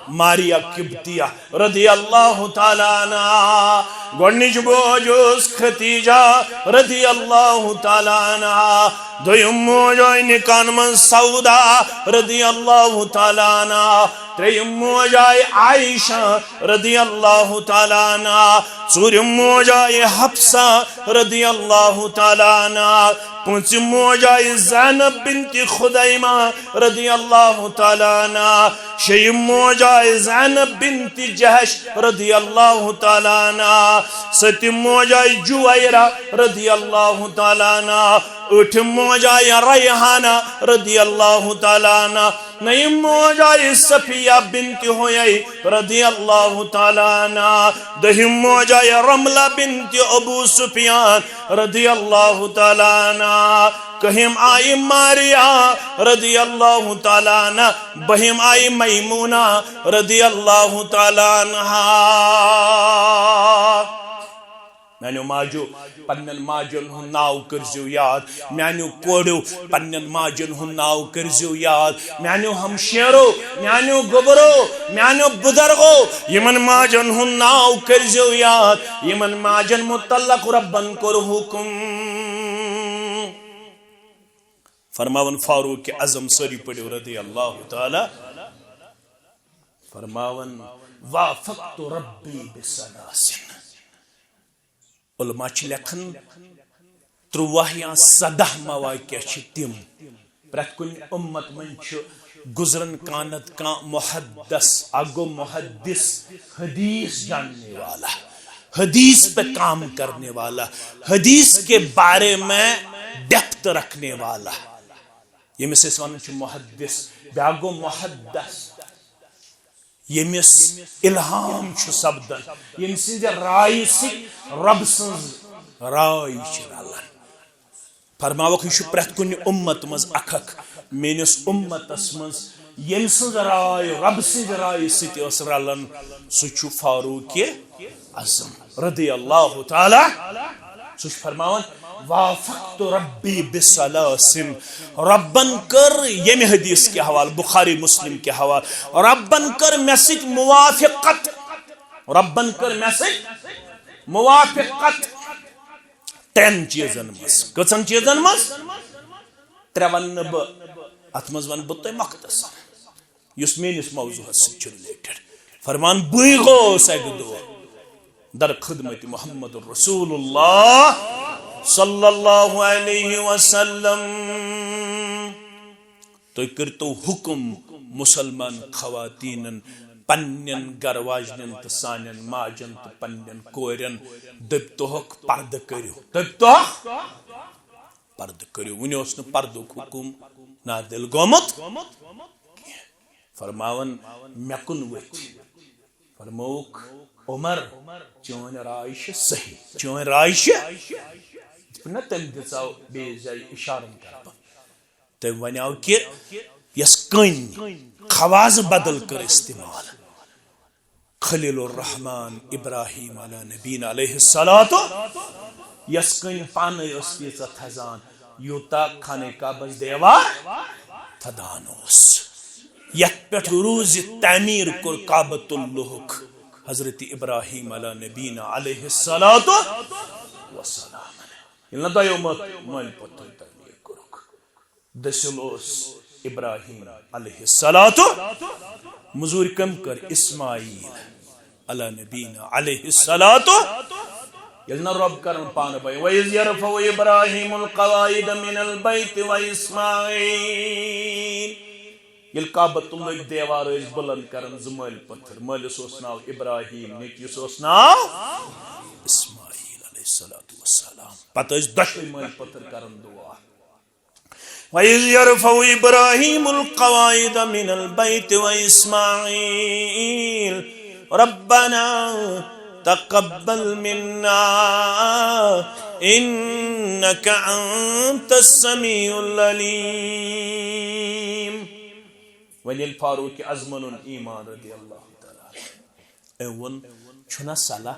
ماریا قبطیہ رضی اللہ تعالیٰ عنہا۔ گۄڈنِچ موج ٲس خدیجہ رضی اللہ تعالیٰ عنہا۔ دوٚیِم موج آیہِ نِکاحن منٛز سودا رضی اللہ تعالیٰ عنہا۔ ترٛیٚیِم موج آیہِ عائشہ رضی اللہ تعالیٰ عنہا۔ ژوٗرِم موج آیہِ حفصہ رضی اللہ تعالیٰ عنہا۔ پوٗنٛژِم موج آیہِ زینب بنت خزیمہ رضی اللہ تعالیٰ عنہا۔ شیٚیِم موج آیہِ زینب بنت جحش رضی اللہ تعالیٰ عنہا۔ سٔتِم موج آیہِ جویرہ رضی اللہ تعالیٰ عنہا۔ ٲٹھِم موج آیہِ ریحانہ رضی اللہ تعالیٰ عنہا۔ نَیِم موج آیہِ صفیہ بنت حیی رضی اللہ تعالیٰ عنہا۔ دٔہِم موج آیہِ رملہ بنت ابو سفیان رضی اللہ تعالیٰ عنہا۔ کٔہِم آیہِ ماریا رضی اللہ تعالیٰ عنہا۔ بٔہِم آیہِ میمونہ رضی اللہ تعالیٰ عنہا۔ میانیو ماجو، پننٮ۪ن ماجن ہُنٛد ناو کٔرزیو یاد۔ میانیو کورِو، پننٮ۪ن ماجن ہُنٛد ناو کٔرزیو یاد۔ میانیو ہمشیرو، میانیو گوٚبرو، میانیو بُزرگو، یِمن ماجن ہُنٛد ناو کٔرزیو یاد، یِمن ماجن متعلق رۄبن کوٚر حُکم۔ فرماوان فاروق اعظم، سٲری پٔرِو رضی اللہ تعالیٰ، فرماوان، وافقت ربی بثلاث۔ علماء چھِ لیکھان، ترٛواہ یا سداہ مواقع چھِ تِم، پرٛٮ۪تھ کُنہِ اُمت منٛز چھُ گُزران کانٛہہ نتہٕ کانٛہہ محدث، اکھ گوٚو محدث، حدیث جاننے والا، حدیث پہ کام کرنے والا، حدیث کے بارے میں ڈیپتھ رکھنے والا، ییٚمِس أسۍ وَنان چھِ محدث، بیٛاکھ گوٚو محدث، ییٚمِس الہام چھُ سپدان، ییٚمہِ سٕنٛزِ رایہِ سۭتۍ رۄب سٕنٛز راے چھِ رلان۔ فرماوکھ، یہِ چھُ پرٛٮ۪تھ کُنہِ اُمت منٛز اکھ اکھ۔ میٲنِس اُمتس منٛز ییٚمہِ سٕنٛز راے رۄب سٕنٛزِ رایہِ سۭتۍ ٲس رلان، سُہ چھُ فاروق اعظم رضی اللہ تعالیٰ۔ سُہ چھُ فرماوان، وافقت ربی بثلاث، رۄبن کٔر ییٚمہِ حدیث کہِ حوالہٕ، بخاری مسلم کہِ حوالہٕ، رۄبن کٔر مےٚ سۭتۍ موافقت، رۄبن کٔر مےٚ سۭتۍ موافقت۔ ترٛٮ۪ن چیٖزن منٛز۔ کٔژن چیٖزن منٛز؟ ترٛےٚ ونہٕ نہٕ بہٕ، اتھ منٛز ونہٕ بہٕ تۄہہِ مختصر، یُس میٲنِس موضوعس سۭتۍ چھُ ریلیٹڈ۔ فرمان، بٕے گوس اکہِ دۄہ در خدمت محمد رسول اللہ صلی اللہ علیہ وسلم۔ تُہۍ کٔرۍتو حُکم مُسلمان خواتیٖنن، پننٮ۪ن گرٕ واجنٮ۪ن تہٕ سانٮ۪ن ماجن تہٕ پننٮ۪ن کورٮ۪ن، دٔپۍتوہکھ، پردٕ کٔرِو، دٔپۍتوہکھ، پردٕ کٔرِو۔ وُنہِ اوس نہٕ پردُک حُکم نازل گوٚمُت کینٛہہ۔ فرماوان، مےٚ کُن ؤتھۍ۔ فرمووُکھ، عمر، چٲنۍ راے چھِ صحیح، چٲنۍ راے چھِ۔ یِتھ پٲٹھۍ نہ تٔمۍ دِژاو بیٚیِس جایہِ اِشارَن طرفہٕ۔ تٔمۍ وَنیٛاو کہِ یۄس کٔنۍ خواز بدل کٔر استعمال، خلیل الرحمان ابراہیم علی نبینا علیہ الصلوۃ، یۄس کٔنۍ پانَے ٲس تیٖژاہ تھزان، یوٗتاہ خانہ کعبس دیوار تھدان اوس، یتھ پٮ۪ٹھ روٗزِتھ تعمیٖر کوٚر کعبۃ اللہُک حضرت ابراہیم علی نبینا علیہ الصلوۃ والسلام۔ ییٚلہِ نہ دۄیو مٲ-، مٲلۍ پوٚتُے تعمیٖر کوٚرُکھ، دٔسِل اوس ابراہیم علیہ الصلوۃ، مٔزوٗرۍ کٔمۍ کٔر؟ اسماعیل علی نبینا علیہ الصلوۃ۔ ییٚلہِ نہ رۄب کرن پانہٕ بے، وَإِذْ يَرْفَعُ إِبْرَاهِيمُ الْقَوَاعِدَ مِنَ الْبَيْتِ وَإِسْمَاعِيلُ۔ ییٚلہِ کعبۃ اللہٕکۍ دیوار ٲسۍ بُلند کران زٕ مٲلۍ پٔتھٕر، مٲلِس اوس ناو ابراہیم، نیٚچوِس اوس ناو اسماعیل علیہ الصلوۃ والسلام۔ پتہٕ ٲسۍ دۄشوٕے مٲلۍ پٔتھٕر کران دُعا۔ وَإِذْ يَرْفَعُ إِبْرَاهِيمُ الْقَوَاعِدَ مِنَ الْبَيْتِ وَإِسْمَاعِيلُ رَبَّنَا تَقَبَّلْ مِنَّا إِنَّكَ أَنْتَ السَّمِيعُ الْعَلِيمُ۔ وۄنۍ ییٚلہِ فاروق اعظمن اوٚن ایمان رضی اللہ تعالیٰ عنہ، أمۍ ووٚن، چھُنہ صلاح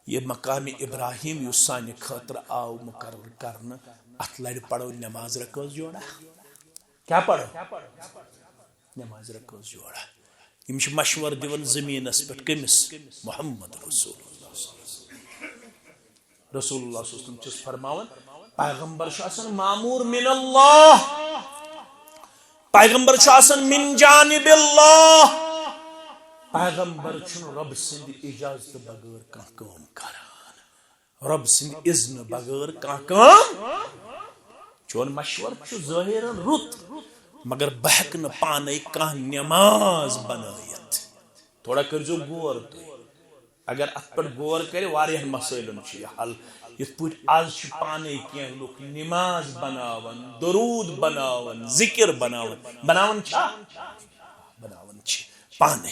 یہِ مقام ابراہیم یُس سانہِ خٲطرٕ آو مُقرر کرنہٕ، اتھ لرِ پرو نماز رکٲژ جوڑا۔ کیٛاہ پرو؟ نماز رکٲژ جوڑا۔ یِم چھِ مشورٕ دِوان زٔمیٖنس پٮ۪ٹھ کٔمِس؟ محمد رسول اللہ صلی اللہ علیہ وسلم۔ رسول اللہ صلی اللہ علیہ وسلم چھُس فرماوان، پیغمبر چھُ آسان مامور من اللہ، پیغمبر چھُ آسان من جانب اللہ۔ پیغمبر چھُنہٕ رۄب سٕنٛدِ اجازتہٕ بغٲر کانٛہہ کٲم کران، رۄب سٕنٛدِ اذنہٕ بغٲر کانٛہہ کٲم۔ چون مشورٕ چھُ ظٲہِرن رُت، مگر بہٕ ہٮ۪کہٕ نہٕ پانے کانٛہہ نماز بنٲیِتھ۔ تھوڑا کٔرۍزیو غور تُہۍ۔ اگر اتھ پٮ۪ٹھ غور کرِ، واریاہن مسٲیلن چھُ یہِ حل۔ یِتھ پٲٹھۍ از چھِ پانے کینٛہہ لُکھ نماز بناوان، درود بناوان، ذکر بناوان، بناوان چھا؟ بناوان چھِ پانے۔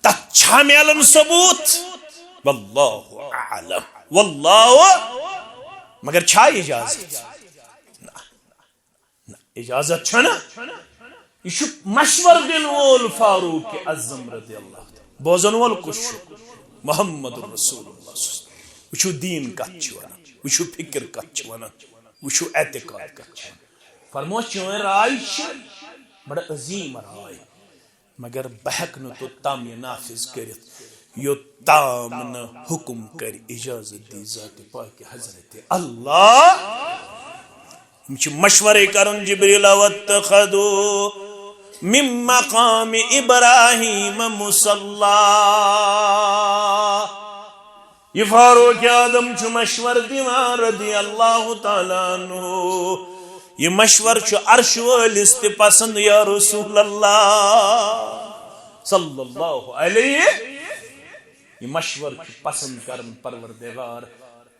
تتھ چھا میلان ثبوت؟ واللہ اعلم، واللہ، مگر چھا اجازت؟ نہ۔ نہ، اجازت چھنہٕ۔ یہِ چھُ مشورٕ دِنہٕ وول فاروق اعظم رضی اللہ تعالیٰ۔ بوزن وول کُس چھُ؟ محمد رسول اللہ صلی اللہ علیہ وسلم۔ وٕچھِو دین کتھ چھِ ونان، وٕچھِو فکر کتھ چھِ ونان، وٕچھِو اعتقاد کتھ چھِ ونان۔ فرموس، چٲنۍ راے چھِ بڑٕ عظیم راے۔ مگر بہٕ ہٮ۪کہٕ نہٕ توٚتام یہِ نافذ کٔرِتھ، یوٚتام نہٕ حُکُم کرِ، اجازت دی ذاتِ پاکِ حضرتِ اللہ۔ یِم چھِ مشورے کران، جبریل، واتخذوا من مقام ابراہیم مصلی۔ یہِ فاروق اعظم چھُ مشور دِوان رضی اللہ تعالیٰ عنہ۔ یہِ مشور چھُ عرش وٲلِس تہِ پسند، یا رسول اللہ صلی اللہ علیہ۔ یہِ مشورٕ چھُ پسند کران پروردگار۔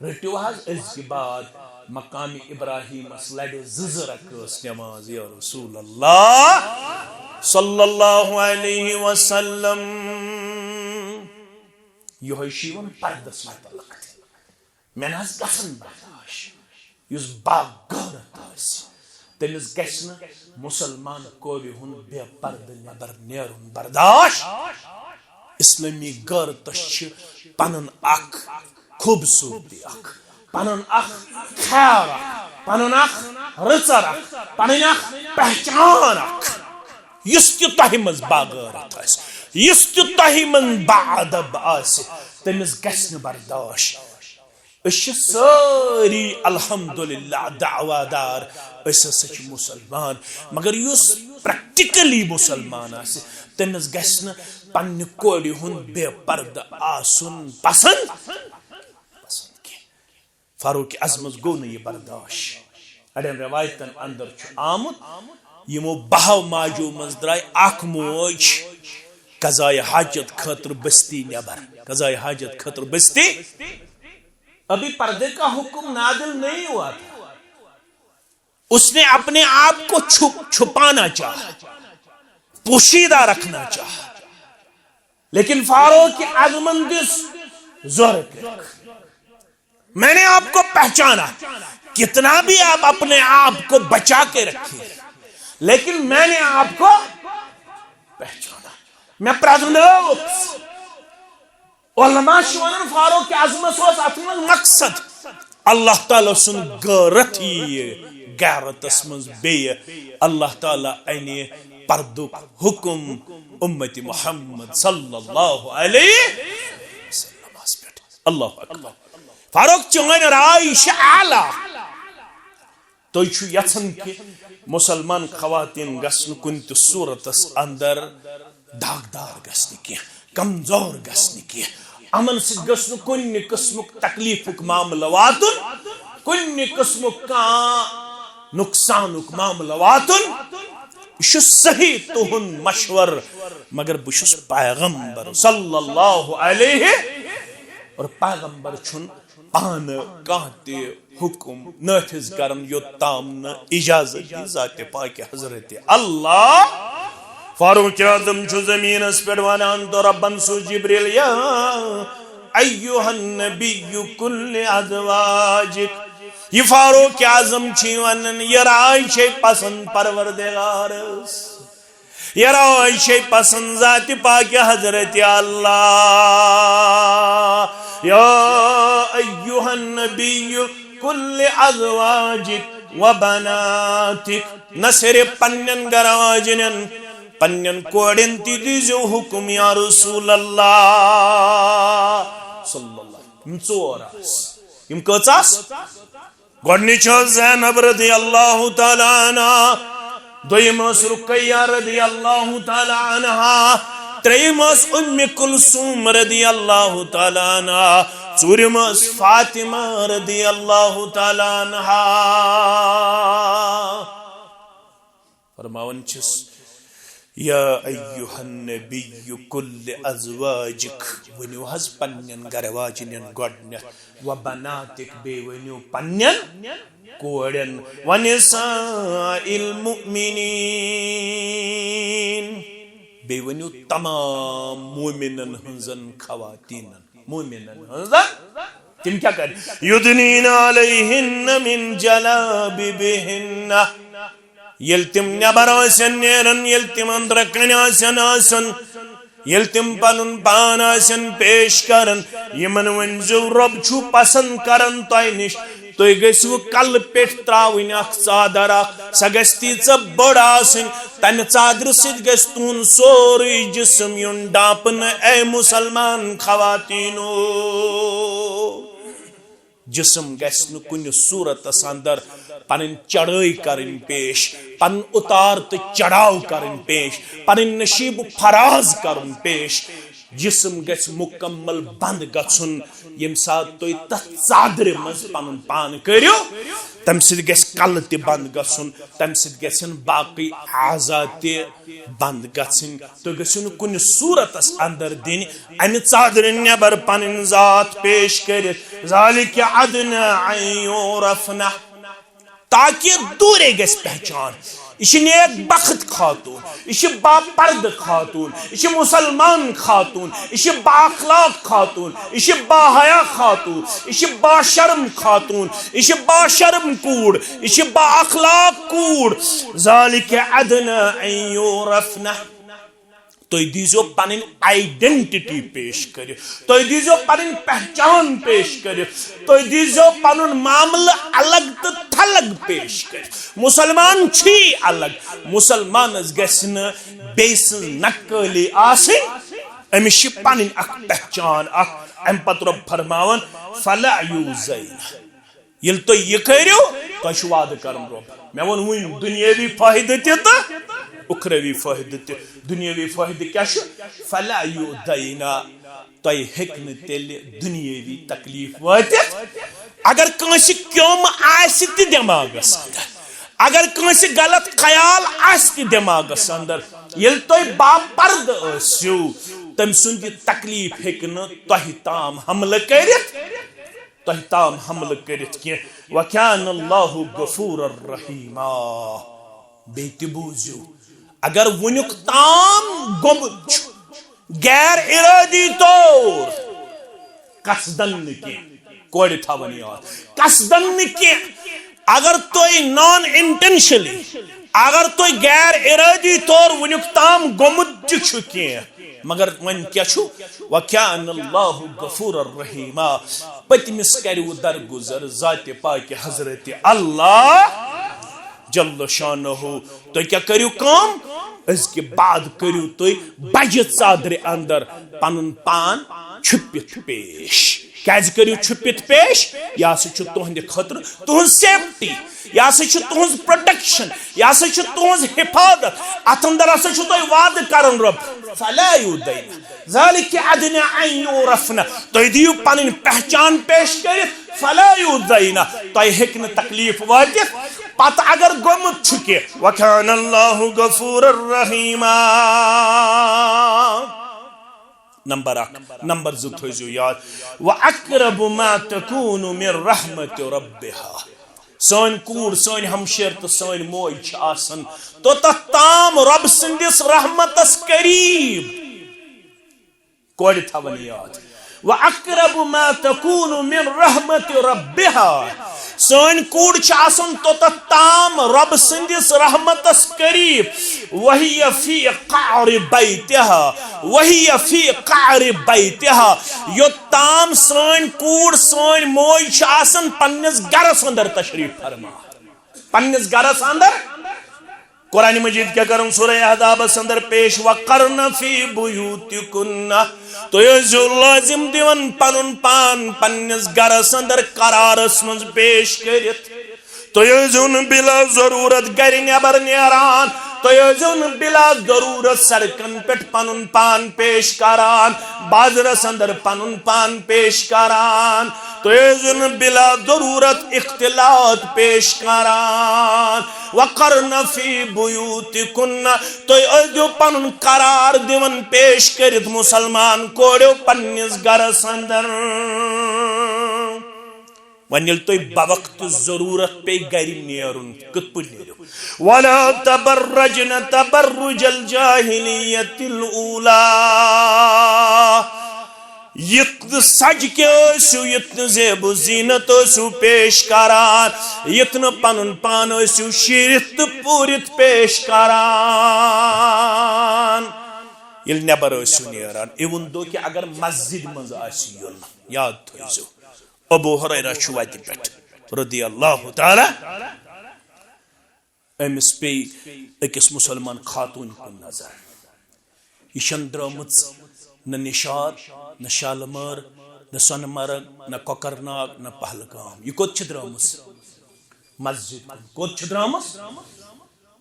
رٔٹِو حظ أزکہِ بعد مقام ابراہیمس لڑِ زٕ زٕ رکٲژ نماز، یا رسول اللہ صلی اللہ علیہ وسلم۔ یِہوٚے چھُ یِوان پردس متعلق تہِ۔ مےٚ نہ حظ گژھن برداش۔ یُس باغٲرت آسہِ، تٔمِس گژھِ نہٕ مُسلمان کورِ ہُنٛد بے پردٕ نٮ۪بر نیرُن برداش۔ اسلٲمی غٲرتس چھِ پنُن اکھ خوٗبصوٗرتی اکھ، پنُن اکھ خیال اکھ، پنُن اکھ رٕژر اکھ، پنٕنۍ اکھ پہچان اکھ۔ یُس تہِ تۄہہِ منٛز باغٲرت آسہِ، یُس تہِ تۄہہِ منٛز باادب آسہِ، تٔمِس گژھِ نہٕ برداش۔ أسۍ چھِ سٲری الحمدللہ دعویٰ دار، أسۍ ہسا چھِ مُسلمان، مگر یُس پریکٹیکلی مُسلمان آسہِ، تٔمِس گژھِ نہٕ پننہِ کورِ ہُنٛد بے پردٕ آسُن پسند، پسند کینٛہہ۔ فاروق اعظمس گوٚو نہٕ یہِ برداش۔ اڑٮ۪ن روایتن اندر چھُ آمُت، یِمو بہو ماجو منٛز درٛاے اکھ موج قضائے حاجت خٲطرٕ بستی نٮ۪بر، قضائے حاجت خٲطرٕ بستی۔ ابھی پردے کا حکم نازل نہیں ہوا تھا۔ اس نے اپنے آپ کو چھپ، چھپانا چاہا، پوشیدہ رکھنا چاہا۔ لیکن فاروق اعظمن دِژ زورٕ کرٛٮ۪کھ۔ میں نے آپ کو پہچانا۔ کتنا بھی آپ اپنے آپ کو بچا کے رکھیں، لیکن میں نے آپ کو پہچانا۔ مےٚ پرٛزنٲو۔ علماء چھِ وَنان، فاروق اعظمس اوس اَتھ منٛز مقصد۔ اللہ تعالیٰ سُنٛد غٲرت یِیہِ غیرتس منٛز بیٚیہِ۔ اللہ تعالیٰ اَنہِ پردُک حُکم اُمت محمد صلی اللہ علیہ وسلمس پٮ۪ٹھ۔ اللہ اکبر۔ فاروق، چٲنۍ راے چھِ اعلیٰ۔ تُہۍ چھِو یژھان کہِ مُسلمان خواتین گژھِ نہٕ کُنہِ تہِ صوٗرتس اندر داغدار گژھِ نہٕ کینٛہہ، کمزور گژھِ نہٕ کینٛہہ، یِمن سۭتۍ گژھِ نہٕ کُنہِ قٕسمُک تکلیفُک معاملہٕ واتُن، کُنہِ قٕسمُک کانٛہہ نۄقصانُک معاملہٕ واتُن۔ یہِ چھُ صحیح تُہُنٛد مشورٕ، مگر بہٕ چھُس پیغمبر صلی اللہ علیہ، اور پیغمبر چھُنہٕ پانہٕ کانٛہہ تہِ حُکم نافذ کرن، یوٚت تام نہٕ اجازت دی ذاتِ پاکِ حضرت اللہ۔ فاروق اعظم چھُ زمینس پٮ۪ٹھ ونان تہٕ ربن سوٗز جبریل، یا ایھا النبی کل ازواجک۔ یہِ فاروق اعظم چھُ ونان، یہِ راے چھے پسند پروردگارس۔ یہِ راے چھے پسند ذاتِ پاکِ حضرت اللہ۔ یا ایھا النبی کل ازواجک و بناتک۔ نہ صرف پننٮ۪ن گرٕ واجنٮ۪ن، پننٮ۪ن کورٮ۪ن تہِ دیٖزیو حُکم یا رسول اللہ صلی اللہ علیہ وسلم۔ یِم ژور آسہٕ۔ یِم کٔژ آسہٕ؟ گۄڈٕنِچ ٲس زینب رضی اللہ تعالیٰ عنہا، دوٚیِم ٲس رقیہ رضی اللہ تعالیٰ عنہا، ترٛیٚیِم ٲس اُمِ کلثوم رضی اللہ تعالیٰ عنہا، ژوٗرِم ٲس فاطمہ رضی اللہ تعالیٰ عنہا۔ فرماوان چھِس، یا ایھا النبی کل ازواجک، ؤنِو حظ پننٮ۪ن گرٕ واجنٮ۪ن گۄڈٕنٮ۪تھ، و بناتک، بیٚیہِ ؤنِو پننٮ۪ن کورٮ۪ن، و نساء المؤمنین، بیٚیہِ ؤنِو تمام مومنن ہٕنٛزن خواتینن، مومنن ہٕنٛزن۔ تِم کیٛاہ کرِ؟ یدنین علیہن من جلابیبہن۔ ییٚلہِ تِم نٮ۪بر آسن نیران، ییٚلہِ تِم أنٛدرٕ کنہِ آسن آسان، ییٚلہِ تِم پنُن پان آسن پیش کران، یِمن ؤنۍ زیو، رۄب چھُ پسند کران تۄہہِ نِش، تُہۍ گٔژھِو کلہٕ پٮ۪ٹھ تراوٕنۍ اکھ ژادر اکھ، سۄ گژھِ تیٖژاہ بٔڑ آسٕنۍ، تمہِ ژادرِ سۭتۍ گژھِ تُہُنٛد سورُے جسم یُن ڈھانپنہٕ۔ اے مُسلمان خواتیٖنو، جسم گژھِ نہٕ کُنہِ صوٗرتس اندر پنٕنۍ چڑٲے کرٕنۍ پیش، پنُن اُتار تہٕ چڑاو کرٕنۍ پیش، پنٕنۍ نشیب و فراز کرُن پیش۔ جسم گژھِ مکمل بند گژھُن۔ ییٚمہِ ساتہٕ تُہۍ تتھ ژادرِ منٛز پنُن پان کٔرِو، تمہِ سۭتۍ گژھِ کلہٕ تہِ بند گژھُن، تمہِ سۭتۍ گژھن باقٕے اعضا تہِ بند گژھٕنۍ۔ تُہۍ گٔژھِو نہٕ کُنہِ صورتس اندر دِنۍ امہِ ژادرِ نٮ۪بر پنٕنۍ ذات پیش کٔرِتھ۔ ذالک ادنی ان یعرفن، تاکہ دوٗرے گژھِ پہچان۔ یہِ چھِ نیک بخت خاتون، یہِ چھِ باپردٕ خاتون، یہِ چھِ مسلمان خاتون، یہِ چھِ با اخلاق خاتون، یہِ چھِ با حیا خاتون، یہِ چھِ با شرم خاتون، یہِ چھِ با شرم کوٗر، یہِ چھِ با اخلاق کوٗر۔ ذالک ادنی ان یعرفن۔ تُہۍ دیٖزیو پنٕنۍ آئیڈینٹٹی پیش کٔرِتھ، تُہۍ دیٖزیو پنٕنۍ پہچان پیش کٔرِتھ، تُہۍ دیٖزیو پنُن معاملہٕ الگ تہٕ تھلگ پیش کٔرِتھ۔ مسلمان چھی الگ، مسلمانس گژھِ نہٕ بیٚیہِ سٕنٛز نقٲلی آسٕنۍ، أمِس چھِ پنٕنۍ اکھ پہچان اکھ۔ امہِ پتہٕ رۄب فرماوان، فلا یوزین۔ ییٚلہِ تُہۍ یہِ کٔرِو، تۄہہِ چھُ وعدٕ کرُن رۄب۔ مےٚ ووٚن وُنۍ دُنیٲوی فٲیدٕ تہِ تہٕ اُخروی فٲیدٕ تہِ۔ دُنیٲوی فٲیدٕ کیٛاہ چھُ؟ فلا یوزین۔ تۄہہِ ہیٚکہِ نہٕ تیٚلہِ دُنیٲوی تکلیف وٲتِتھ۔ اگر کٲنٛسہِ کیوٚم آسہِ تہِ دٮ۪ماغس اندر، اگر کٲنٛسہِ غلط خیال آسہِ تہِ دٮ۪ماغس اندر، ییٚلہِ تُہۍ باپردٕ ٲسِو، تٔمۍ سُنٛد یہِ تکلیف ہیٚکہِ نہٕ تۄہہِ تام حملہٕ کٔرِتھ۔ تۄہہِ تام حملہٕ کٔرِتھ کینٛہہ۔ وَكَانَ اللَّهُ غَفُورًا رَحِيمًا۔ بیٚیہِ تہِ بوٗزِو، اگر وٕنیُک تام گوٚمُت چھُ غیر ارادی طور، قصدن نہٕ کینٛہہ، کورِ تھاوان یاد، قصدن نہٕ کینٛہہ، اگر تُہۍ نان انٹینشنلی، اگر تُہۍ غیر ارادی طور وٕنیُک تام گوٚمُت تہِ چھُ کینٛہہ، مگر وۄنۍ کیٛاہ چھُ؟ وَكَانَ اللَّهُ غَفُورًا رَحِيمًا۔ پٔتمِس کَرِو درگُزر ذاتِ پاکہِ حضرت اللہ جل شانہ۔ تُہۍ کیٛاہ کٔرِو کٲم؟ أزکہِ بعد کٔرِو تُہۍ بجہِ ژادرِ اندر پنُن پان چھُپِتھ پیش۔ کیٛازِ کٔرِو چھُپِتھ پیش؟ یہِ ہسا چھُ تُہنٛدِ خٲطرٕ تُہنٛز سیفٹی، یہِ ہسا چھُ تُہنٛز پروٹیکشن، یہِ ہسا چھُ تُہنٛز حفاظت۔ اتھ اندر ہسا چھُ تۄہہِ وعدٕ کران رۄب، فلا یوزین۔ ذالک ادنی ان یعرفن۔ تُہۍ دِیِو پنٕنۍ پہچان پیش کٔرِتھ، فلا یوزین۔ تۄہہِ ہیٚکہِ نہٕ تکلیف وٲتِتھ۔ پتہٕ اگر گوٚمُت چھُ کہِ، وَكَانَ اللَّهُ غَفُورًا رَحِيمًا۔ نمبر اکھ۔ نمبر زٕ تھٲیزیو یاد، وَأَقْرَبُ مَا تَكُونُ مِنْ رَحْمَةِ رَبِّهَا۔ سٲنۍ کوٗر، سٲنۍ ہمشیر تہٕ سٲنۍ موج چھِ آسان توٚتتھ تام رۄب سٕنٛدِس رحمتس قریب۔ کورِ تھاوان یاد۔ وَأَقْرَبُ مَا تَكُونُ مِنْ رَحْمَةِ رَبِّهَا۔ سٲنۍ کوٗر چھِ آسان توٚتتھ تام رۄب سٕنٛدِس رحمتس قریب۔ وَهِيَ فِي قَعْرِ بَيْتِهَا۔ وَهِيَ فِي قَعْرِ بَيْتِهَا۔ یوٚت تام سٲنۍ کوٗر، سٲنۍ موج چھِ آسان پننِس گرس اندر تشریف فرما۔ پننِس گرس اندر۔ قرآن مجید کیٛاہ کرن سورہ احزابس اندر پیش، وَقَرْنَ فِي بُيُوتِكُنَّ۔ تُہۍ ٲسۍزیو لٲزِم دِوان پنُن پان پننِس گرس اندر قرارس منٛز پیش کٔرِتھ۔ تُہۍ ٲسۍزیو نہٕ بلا ضروٗرت گرِ نٮ۪بر نیران۔ تُہۍ ٲسۍزیو نہٕ بلا ضروٗرت سڑکن پٮ۪ٹھ پنُن پان پیش کران، بازرس اندر پنُن پان پیش کران۔ تُہۍ ٲسۍزیو نہٕ بلا ضروٗرت اختلاط پیش کران۔ وَقَرْنَ فِي بُيُوتِكُنَّ۔ تُہۍ ٲسۍزیو پنُن قرار دِوان پیش کٔرِتھ مسلمان کورٮ۪و پننِس گرس اندر۔ وۄنۍ ییٚلہِ تۄہہِ بوقت ضروٗرت پیٚیہِ گرِ نیرُن، کِتھ پٲٹھۍ نیرِو؟ وَلَا تَبَرَّجْنَ تَبَرُّجَ الْجَاهِلِيَّةِ الْأُولَىٰ۔ یِتھ نہٕ سج کے ٲسِو، یِتھ نہٕ زیب و زینت ٲسِو پیش کران، یِتھ نہٕ پنُن پان ٲسِو شیٖرِتھ تہٕ پوٗرِتھ پیش کران۔ ییٚلہِ نٮ۪بر ٲسِو نیران، even though کہِ اگر مسجد منٛز آسہِ یُن، یاد تھٲیزیو، ابو ہریرہ چھُ وتہِ پٮ۪ٹھ رضی اللہ تعالیٰ، أمِس پیٚیہِ أکِس مُسلمان خاتوٗنہِ کُن نظر۔ یہِ چھَنہٕ درٛٲمٕژ نہ نِشاط، نہ شالمٲر، نہ سۄنہٕ مرگ، نہ کۄکرناگ، نہ پہلگام۔ یہِ کوٚت چھِ درٛٲمٕژ؟ مسجد کُن۔ کوٚت چھِ درٛٲمٕژ؟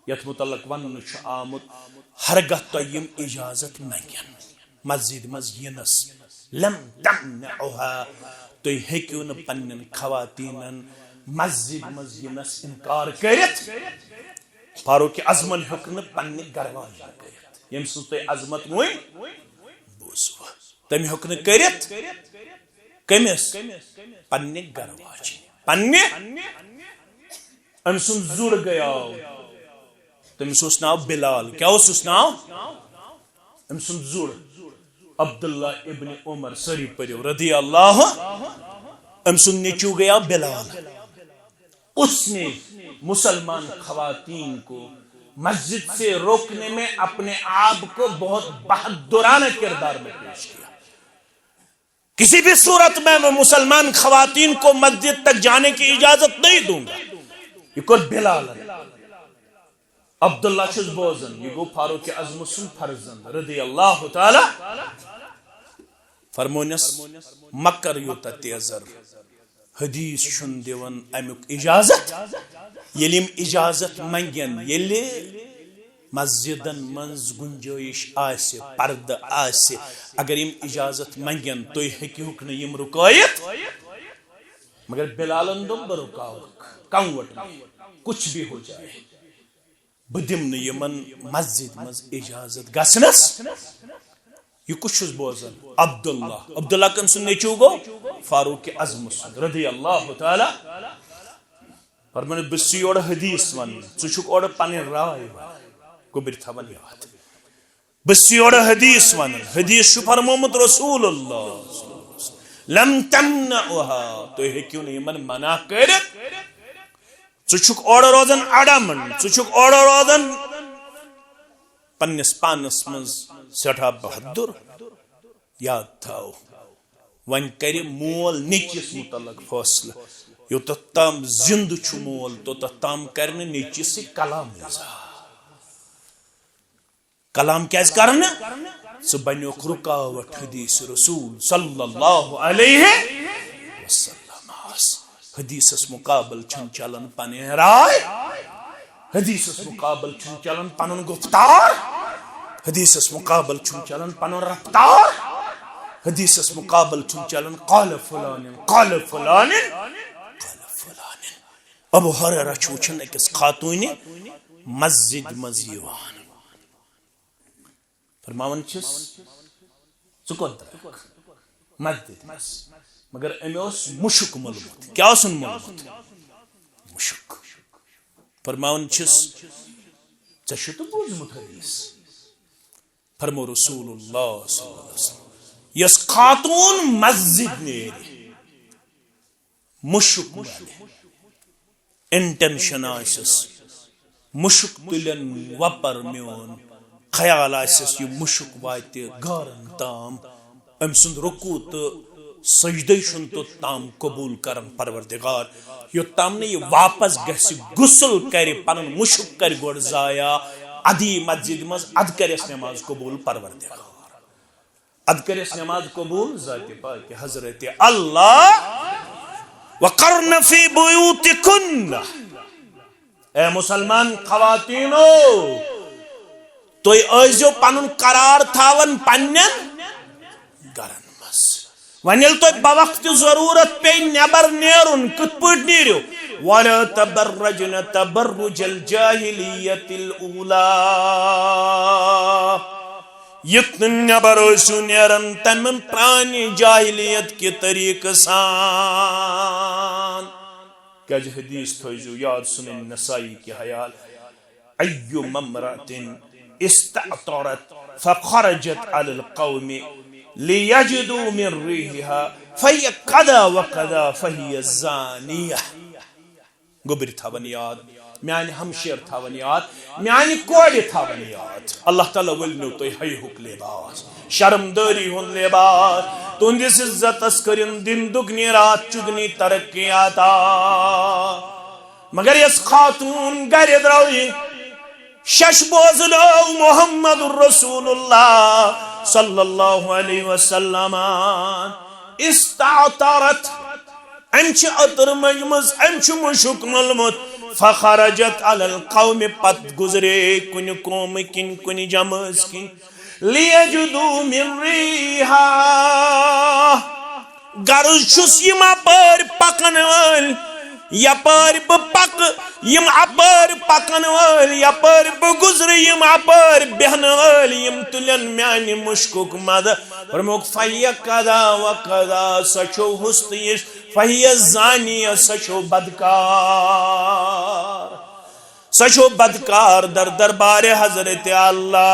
یَتھ مُتعلق وَننہٕ چھُ آمُت، ہرگاہ تۄہہِ یِم اِجازت منٛگن۔ مسجد منٛز یِنس۔ لم تمنعها، تُہۍ ہیٚکِو نہٕ پننٮ۪ن خواتیٖنن مسجد منٛز یِنس انکار کٔرِتھ۔ فاروق اعظمن ہیوٚک نہٕ پننہِ گرٕ واجنہِ کٔرِتھ، ییٚمۍ سٕنٛز تُہۍ عظمت وۄنۍ بوٗزوٕ۔ تٔمۍ ہیوٚک نہٕ کٔرِتھ۔ کٔمِس؟ پننہِ گرٕ واجنہِ۔ پننہِ۔ أمۍ سُنٛد زُر گٔیاو۔ تٔمِس اوس ناو بلال۔ کیٛاہ اوسُس ناو؟ أمۍ سُنٛد زُر عبداللہ ابن عمر، سٲری پٔرِو، رضی اللہ۔ أمۍ سُنٛد نیٚچوٗ گٔیاو بلال۔ اس نے مسلمان خواتین کو مسجد سے روکنے میں اپنے آپ کو بہت بہادرانہ کردار میں پیش کیا۔ کسی بھی صورت میں میں مسلمان خواتین کو مسجد تک جانے کی اجازت نہیں دوں گا۔ یہ کوٚر بلالن۔ عبداللہ چھُس بوزان، یہ گوٚو فاروق اعظم سُنٛد فرزند، رضی اللہ تعالیٰ۔ فرمونس، مکر یوٗتاہ تیزر۔ حدیث چھُنہٕ دِوان امیُک اجازت۔ ییٚلہِ یِم اجازت منٛگن، ییٚلہِ مسجدن منٛز گنجٲیش آسہِ، پردٕ آسہِ، اگر یِم اجازت منٛگن، تُہۍ ہیٚکِہُکھ نہٕ یِم رُکٲیِتھ۔ مگر بلالن دوٚپ، بہٕ رُکاوکھ، کم وٹ نہیں، کچھ بھی ہو جائے۔ بہٕ دِمہٕ نہٕ یِمن مسجد منٛز اجازت گژھنس۔ یہِ کُس چھُس بوزان؟ عبداللہ۔ عبداللہ کٔمۍ سُنٛد نیٚچوٗ گوٚو؟ فاروق اعظم سُنٛد، رضی اللہ تعالیٰ۔ فرمٲیِو، بہٕ چھُس یورٕ حدیث ونان، ژٕ چھُکھ اورٕ پنٕنۍ راے ونان۔ گوٚبرۍ تھاوان یاد۔ بہٕ چھُس یورٕ حدیث ونان، حدیث چھُ فرمومُت رسول اللہ، لم تمنعها، تُہۍ ہیٚکِو نہٕ یِمن منع کٔرِتھ۔ ژٕ چھُکھ اورٕ روزان اڈامنڈ، ژٕ چھُکھ اورٕ روزان پننِس پانس منٛز سٮ۪ٹھاہ بہادُر۔ یاد تھاو، وۄنۍ کرِ مول نیٚچوِس متعلق فٲصلہٕ۔ یوٚتتھ تام زِندٕ چھُ مول، توٚتتھ تام کرِ نہٕ نیٚچوِس سۭتۍ کلام اظہار۔ کلام کیازِ کرنہٕ؟ ژٕ بنیوکھ رکاوٹ حدیث رسول صلی اللہ علیہ وسلمس۔ حدیثس مقابل چھُنہٕ چلان پنٕنۍ راے، حدیثس مقابل چھُنہٕ چلان پنُن گفتار، حدیثس مقابل چھُنہٕ چلان پنُن رفتار، حدیثس مقابل چھُنہٕ چلان قال فلان، قال فلان، قال فلان۔ ابو ہریرہ چھُ وٕچھان أکِس خاتوٗنہِ مسجد منٛز یِوان۔ فرماوان چھِس، ژٕ کوٚت درٛاکھ؟ مسجد منٛز۔ مگر أمۍ اوس مُشُک مولمُت۔ کیٛاہ اوسُن مولمُت؟ مُشُک۔ فرماوان چھِس، ژےٚ چھُتھ بوٗزمُت حدیث؟ فرمو رسول اللہ صلی اللہ علیہ وسلم، یۄس خاتوٗن مسجد نیرِ، مُشُک والہِ، انٹینشن آسٮ۪س، مُشُک تُلن وۄپر میون، خیال آسٮ۪س یہِ مُشُک واتہِ غارن تام، أمۍ سُنٛد رکوع تہٕ سجدے چھُنہٕ توٚت تام قبول کران پروردگار، یوٚت تام نہٕ یہِ واپس گژھِ، غسل کرِ، پنُن مُشُک کرِ گۄڈٕ ضایع، ادٕ یی مسجد منٛز، ادٕ کرٮ۪س نماز قبول پروردگار۔ ادٕ کٔرِس نماز قبول ذاتِ پاکِ حضرت اللہ۔ وقرن فی بیوتکن۔ اے مسلمان خواتینو، تُہۍ ٲسۍزیو پنُن قرار تھاوان پننٮ۪ن گرن منٛز۔ وۄنۍ ییٚلہِ تۄہہِ بوقتِ ضروٗرت پیٚیہِ نٮ۪بر نیرُن، کِتھ پٲٹھۍ نیٖرِو؟ ولا تبرجن تبرج الجاہلیۃ الاولی۔ یِتھ نہٕ نٮ۪بر ٲسِو نیران تمہِ پرانہِ جاہلیت کہِ طریقہٕ سان۔ کیازِ حدیث تھٲیزیو یاد، سنن نسائی کہِ حوالہٕ۔ ایما امرأة استعطرت فخرجت علی القوم لیجدوا من ریحها فهی کذا و کذا فهی زانیہ۔ گوٚبرۍ تھاوان یاد، میانہِ ہمشیر تھاوان یاد، میانہِ کورِ تھاوان یاد۔ اللہ تعالیٰ ؤلنو تُہۍ حیاہُک لباس، شرمدٲری ہُنٛد لباس۔ تُہنٛدِس عزتس کٔرِن دِن دُگنی راتھ چُگنی ترقی عطا۔ مگر یۄس خاتوٗن گرِ درٛاے، شش بوزنٲو محمد رسول اللہ صلی اللہ علیہ وسلم، استعطرت، أمۍ چھِ عطر مٔجمٕژ، أمۍ چھُ مُشُک مولمُت۔ فخرجت علی القوم، پتہٕ گُزرے کُنہِ قومہٕ کِنۍ، کُنہِ جمٲژ کِنۍ۔ لِیَجِدُوا مِن رِیحَہَا۔ غرض چھُس، یِم اَپٲرۍ پَکَن وٲلۍ، یَپٲرۍ بہٕ پَکہٕ، یِم اَپٲرۍ پَکَن وٲلۍ، یَپٲرۍ بہٕ گُزرٕ، یِم اَپٲرۍ بیٚہنہٕ وٲلۍ، یِم تُلَن میٛانہِ مُشکُک مَزٕ۔ فرمووُکھ، فَہِیَ کَذا وَ کَذا، سۄ چھو ہُس تہٕ یِس، فَہِیَ زانیہ، سۄ چھو بدکار۔ سۄ چھو بدکار در دربارِ حضرت اللہ۔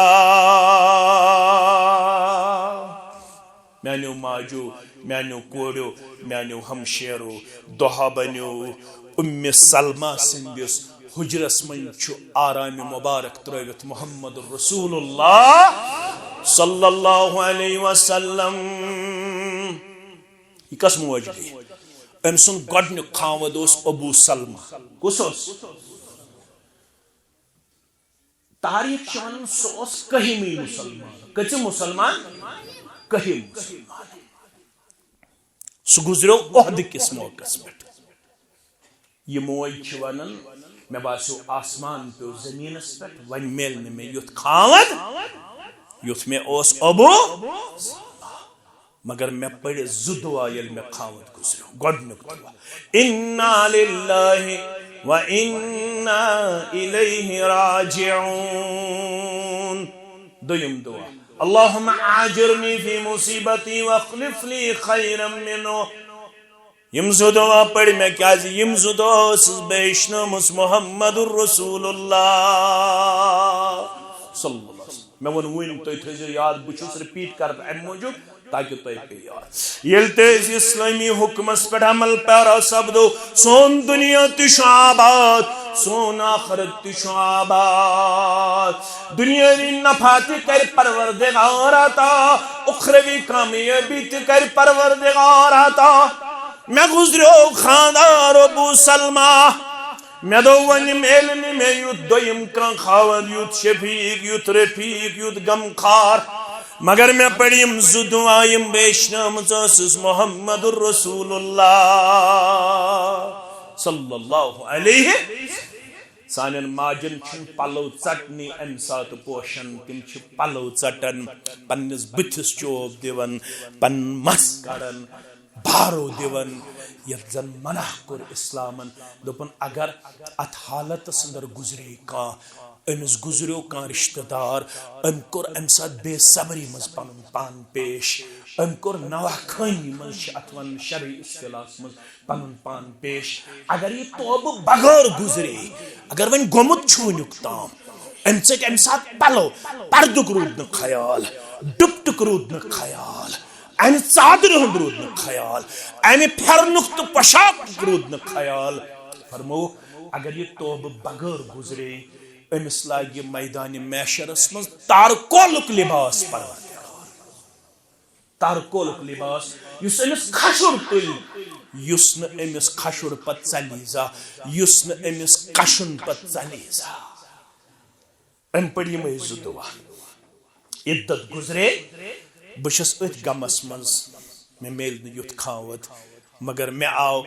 میانیو ماجو، میانیو کوریو، میانیو ہمشیرو، دۄہا بنیو اُمِ سلمہ سٕنٛدِس حُجرس منٛز چھُ آرامِ مُبارک ترٲوِتھ محمد رسول اللہ صلی اللہ علیہ وسلم۔ یہِ کس موج گٔے؟ أمۍ سُنٛد گۄڈٕنیُک خاوند اوس ابو سلمہ۔ کُس اوس؟ تاریخ چھِ ونان، سُہ اوس کٔہِمٕے مُسلمان۔ کٔژِم مُسلمان؟ کٔہِم مُسلمان۔ سُہ گُزریو عہدٕ کِس موقعس پٮ۪ٹھ۔ یہِ موج چھِ ونان، مےٚ باسیو آسمان پیوٚو زٔمیٖنس پٮ۪ٹھ، وۄنۍ میلہِ نہٕ مےٚ یُتھ خاوند، یُتھ مےٚ اوس ابو۔ مگر مےٚ پٔرِ زٕ دُعا ییٚلہِ مےٚ خاوند گُزریو۔ گۄڈٕنیُک دُعا، انا للہ و انا الیہ راجعون۔ دوٚیِم دُعا، اللہم آجرنی فی مصیبتی واخلف لی خیرا منہ۔ یِم زٕ دُعا پٔرۍ مےٚ، کیازِ یِم زٕ دُعا ٲسٕس بہٕ ہیٚچھنٲومٕژ محمد رسول اللہ صلی اللہ علیہ وسلم۔ مےٚ ووٚن وُنۍ، تُہۍ تھٲیزیو یاد، بہٕ چھُس رِپیٖٹ کران امہِ موٗجوٗب تاکہِ تۄہہِ پیٚیہِ یاد۔ ییٚلہِ تہِ أسۍ اسلٲمی حُکمس پٮ۪ٹھ عمل پیرا سپدو، سون دُنیا تہِ چھُ آباد، سون آخرت تہِ چھُ آباد۔ دُنیٲوی نفع تہِ کرِ پروردگار عطا، اُخروی کامیٲبی تہِ کرِ پروردگار عطا۔ مےٚ گُزریو خاندار ابو سلمہ۔ مےٚ دوٚپ، وۄنۍ میلہِ نہٕ مےٚ یُتھ دوٚیِم کانٛہہ خاوند، یُتھ شفیق، یُتھ رفیق، یُتھ غمخار۔ مگر مےٚ پٔرۍ یِم زٕ دُعا، یِم بہٕ ہیٚچھنٲومٕژ ٲسٕس محمد رسول اللہ صلی اللہ علیہ۔ سانٮ۪ن ماجن چھِنہٕ پلو ژٹنی امہِ ساتہٕ پوشان، تِم چھِ پلو ژٹان، پننِس بٕتھِس چوب دِوان، پنُن مس کڑان، بارو دِوان، یتھ زن منع کوٚر اسلامن۔ دوٚپُن، اگر اتھ حالتس اندر گُزرے کانٛہہ، أمِس گُزریو کانٛہہ رشتہٕ دار، أمۍ کوٚر امہِ ساتہٕ بے صبری منٛز پنُن پان پیش، أمۍ کوٚر نواہ خٲنی منٛز، چھِ اتھ ونان شرعی اصطلاحس منٛز، پنُن پان پیش۔ اگر یہِ توبہٕ بغٲر گُزرے، اگر وۄنۍ گوٚمُت چھُ وٕنیُک تام، أمۍ ژٔٹۍ امہِ ساتہٕ پلو، پردُک روٗد نہٕ خیال، ڈُپٹُک روٗد نہٕ خیال، امہِ ژادرِ ہُنٛد روٗد نہٕ خیال، امہِ پھٮ۪رنُک تہٕ پۄشاکُک روٗد نہٕ خیال۔ فرمووُکھ، اگر یہِ توبہٕ بغٲر گُزرے، أمِس لاگہِ میدانِ محشرس منٛز تارکولُک لباس پروردگار۔ تارکولُک لباس، یُس أمِس خشُر تُلہِ، یُس نہٕ أمِس خشُر پتہٕ ژلی زانٛہہ، یُس نہٕ أمِس کشُن پتہٕ ژلی زانٛہہ۔ أمۍ پٔرۍ یِمے زٕ دُعا۔ عدت گُزرے، بہٕ چھُس أتھۍ غمس منٛز، مےٚ میلہِ نہٕ یُتھ خاوند، مگر مےٚ آو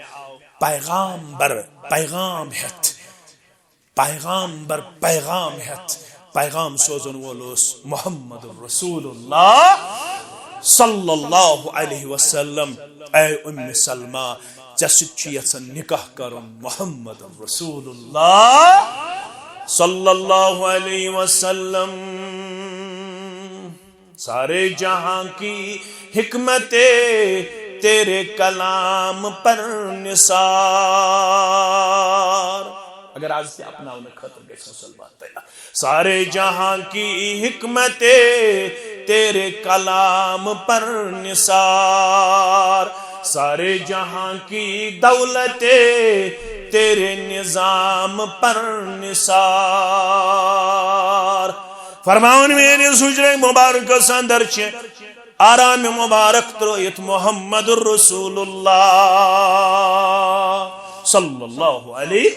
پیغامبر، پیغام ہٮ۪تھ، پیغامبر پیغام ہٮ۪تھ پیغام سوزن وول اوس محمد رسول اللہ صلی اللہ علیہ وسلم۔ اے اُمِ سلمہ، ژےٚ سۭتۍ چھُ یژھان نکاح کرُن محمد رسول اللہ صلی اللہ علیہ وسلم۔ سارے جہاں کی حکمتیں تیرے کلام پر نثار۔ اگر آز تہِ اپناونہٕ خٲطرٕ گژھِ مُسلمان تیار۔ سارے جہاں کی حکمتیں تیرے کلام پر نثار، سارے جہاں کی دولتیں تیرے نظام پر نثار۔ فرماوان میٲنِس حجرے مبارکس اندر چھِ آرام مبارک ترٲیِتھ محمد رسول اللہ صلی اللہ علیہ۔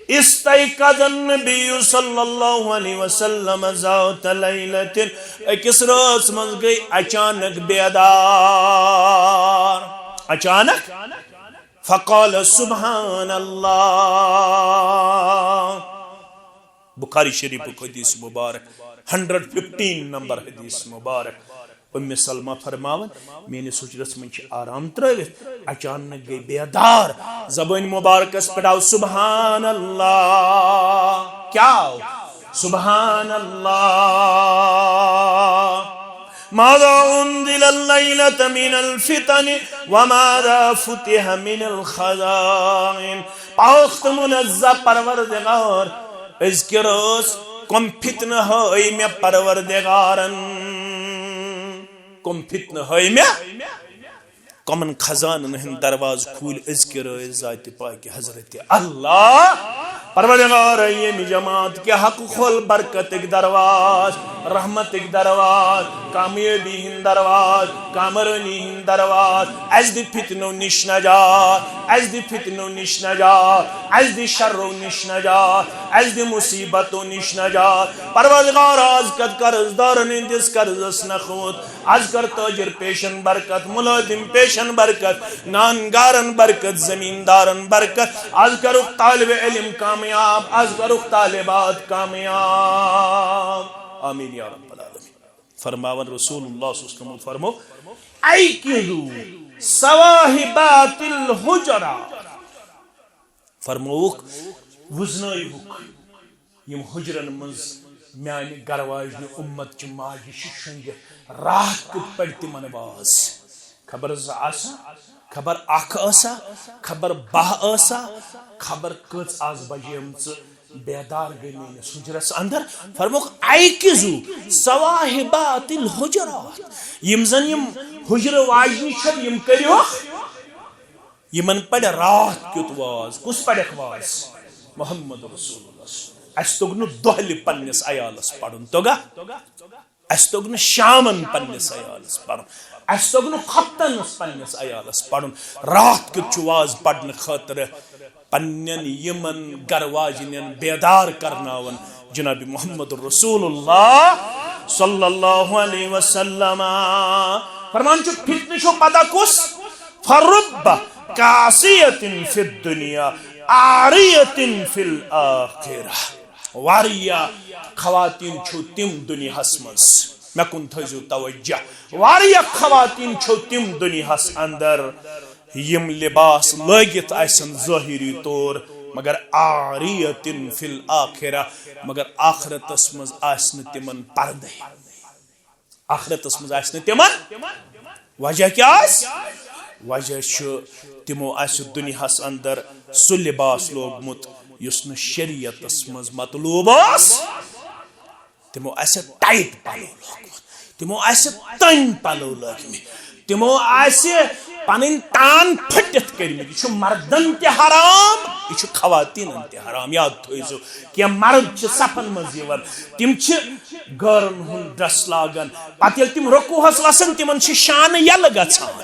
استيقظ النبي صلى الله عليه وسلم ذات ليلة، أکِس رٲژ منٛز گٔے اچانک بیدار۔ اچانک۔ فقال سبحان الله۔ بخاری شریفُک حدیث مبارک۔ ہنڈریڈ ففٹین نمبر حدیث مبارک۔ ام سلمہ فرماوان، میٲنِس حجرس منٛز چھِ آرام ترٲوِتھ، اچانک گٔے بیدار، زبٲنۍ مبارکس پٮ۪ٹھ آو سبحان اللہ۔ کیٛاہ آو؟ سبحان اللہ۔ ماذا انزل الليلة من الفتن وماذا فتح من الخزائن۔ پاک تہٕ منزہ پروردگار، أزکہِ رٲژ کم فتنہٕ ہٲے مےٚ پروردگارن؟ کم فتنہٕ ہٲے مےٚ؟ کمن خزانن ہٕنٛدۍ دروازٕ کھوٗلۍ أزکہِ رٲژ ذاتِ پاکہِ حضرت اللہ؟ پروردگار، ییٚمہِ جماعت کہِ حق کھول برکتٕکۍ دروازٕ، رحمتٕکۍ دروازٕ، کامیٲبی ہٕنٛدۍ دروازٕ، کامرٲنی ہٕنٛدۍ دروازٕ، اَسہِ دِ فتنو نِش نجات، اَسہِ دِ فتنو نِش نجات، اَسہِ دِ شرو نِش نجات، اَسہِ دِ مصیبتو نِش نجات۔ پروردگار، از کتھ قرض دارن ہٕنٛدِس قرضس نکھ ووت، از کر تاجر پیشن برکت، ملازم پیشن برکت، نان گارن برکت، زمیندارن برکت، از کرُکھ طالب علم کامیاب، از کرُکھ طالبات کامیاب۔ آمین یا رب العالمین۔ فرماوان رسول اللہ صلی اللہ علیہ وسلم فرمو، "ایقظوا صواحبات الحجرات"، فرمووُکھ، وُزنٲیہُکھ یِم حجرن منٛز میانہِ گرواجنہِ اُمت چہِ ماجہِ چھِ شۄنٛگِتھ، راتھ کیُتھ پرِ تِمن واز۔ خبر زٕ آسا، خبر اکھ ٲسا، خبر باہ ٲسا، خبر کٔژ آز بجیمژٕ بیدار گٔے میٲنِس حجرس اندر۔ فرموکھ، "ایقظوا صواحبات الحجرات"، یِم زن یِم حجرٕ واجنہِ چھِ، یِم کٔرِہوکھ۔ یِمن پرِ راتھ کیُتھ واز۔ کُس پرکھ واز؟ محمد رسول اللہ۔ اسہِ توٚگ نہٕ دۄہلہِ پننِس عیالس پرُن، توٚگا؟ اسہِ توٚگ نہٕ شامن پننِس عیالس پرُن، اسہِ توٚگ نہٕ خۄفتنس پننِس عیالس پرُن۔ راتھ کیُتھ چھُ واز پرنہٕ خٲطرٕ پننٮ۪ن یِمن گرواجنٮ۪ن بیدار کرناوان جناب محمد رسول اللہ صلی اللہ علیہ وسلم۔ فرمان چھُ، فتنہٕ چھُ پتہ کُس؟ فرب کاسیت فی الدنیا عاریت فی الآخرہ۔ واریاہ خواتین چھو تِم دنیاہس منٛز، مےٚ کُن تھٲیزیو توجہ، واریاہ خواتین چھو تِم دنیاہس اندر یِم لباس لٲگِتھ آسن ظٲہری طور، مگر عاریت فی الآخرہ، مگر آخرتس منٛز آسہِ نہٕ تِمن پردے۔ آخرتس منٛز آسہِ نہٕ تِمن۔ وجہ کیٛاہ آسہِ؟ وجہ چھُ، تِمو آسہِ دُنیاہس اندر سُہ لباس لوگمُت یُس نہٕ شریعتس منٛز مطلوب اوس۔ تِمو آسہِ ٹایٹ پلو لوگمُت، تِمو آسہِ تٔنۍ پلو لٲگمٕتۍ، تِمو آسہِ پنٕنۍ تان پھٔٹِتھ کٔرمٕتۍ۔ یہِ چھُ مردن تہِ حرام، یہِ چھُ خواتیٖنن تہِ حرام۔ یاد تھٲیزیو، کینٛہہ مرد چھِ صفن منٛز یِوان، تِم چھِ گٲرن ہُنٛد ڈریس لاگان، پتہٕ ییٚلہِ تِم رکوعس وسان، تِمن چھِ شانہٕ یَلہٕ گژھان،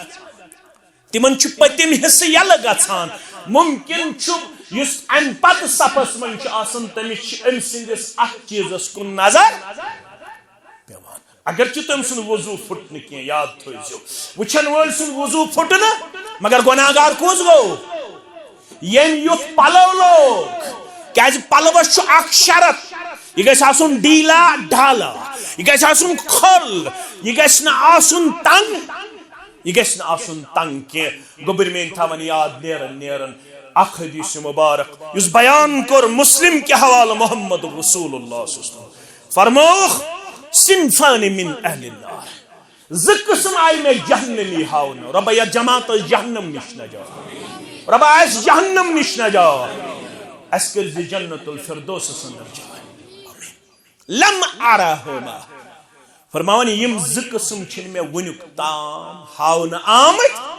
تِمن چھُ پٔتِم حصہٕ یَلہٕ گژھان۔ ممکن چھُ یُس امہِ پتہٕ صفس منٛز چھُ آسان، تٔمِس چھِ أمۍ سٕنٛدِس اتھ چیٖزس کُن نظر پٮ۪وان۔ اگرچہِ تٔمۍ سُنٛد وضو پھُٹ نہٕ کینٛہہ، یاد تھٲیزیو، وٕچھن وٲلۍ سُنٛد وضو پھُٹ نہٕ، مگر گۄناہ گار کُس گوٚو؟ ییٚمۍ یُتھ پلو لوگ۔ کیازِ پلوس چھُ اکھ شرط، یہِ گژھِ آسُن ڈھیلا ڈھالا، یہِ گژھِ آسُن کھوٚل، یہِ گژھِ نہٕ آسُن تنگ، یہِ گژھِ نہٕ آسُن تنگ کینٛہہ۔ گوٚبرۍ میٲنۍ تھاوان یاد نیران نیران اکھ حدیث مبارک یُس بیان کوٚر مسلم کہِ حوالہٕ محمد رسول اللہ صلی اللہ علیہ وسلم۔ فرمووُکھ، "صنفان من اہل النار"، زٕ قٕسم آیہِ مےٚ جہنمی ہاونہٕ۔ رۄبا، یتھ جماعتس جہنم نِش نجات۔ رۄبا، اسہِ جہنم نِش نجات۔ اسہِ کٔرۍ زِ جنت الفردوسس اندر جاے۔ لم ارہما۔ فرماوان، یِم زٕ قٕسم چھِنہٕ مےٚ وُنیُک تام ہاونہٕ آمٕتۍ۔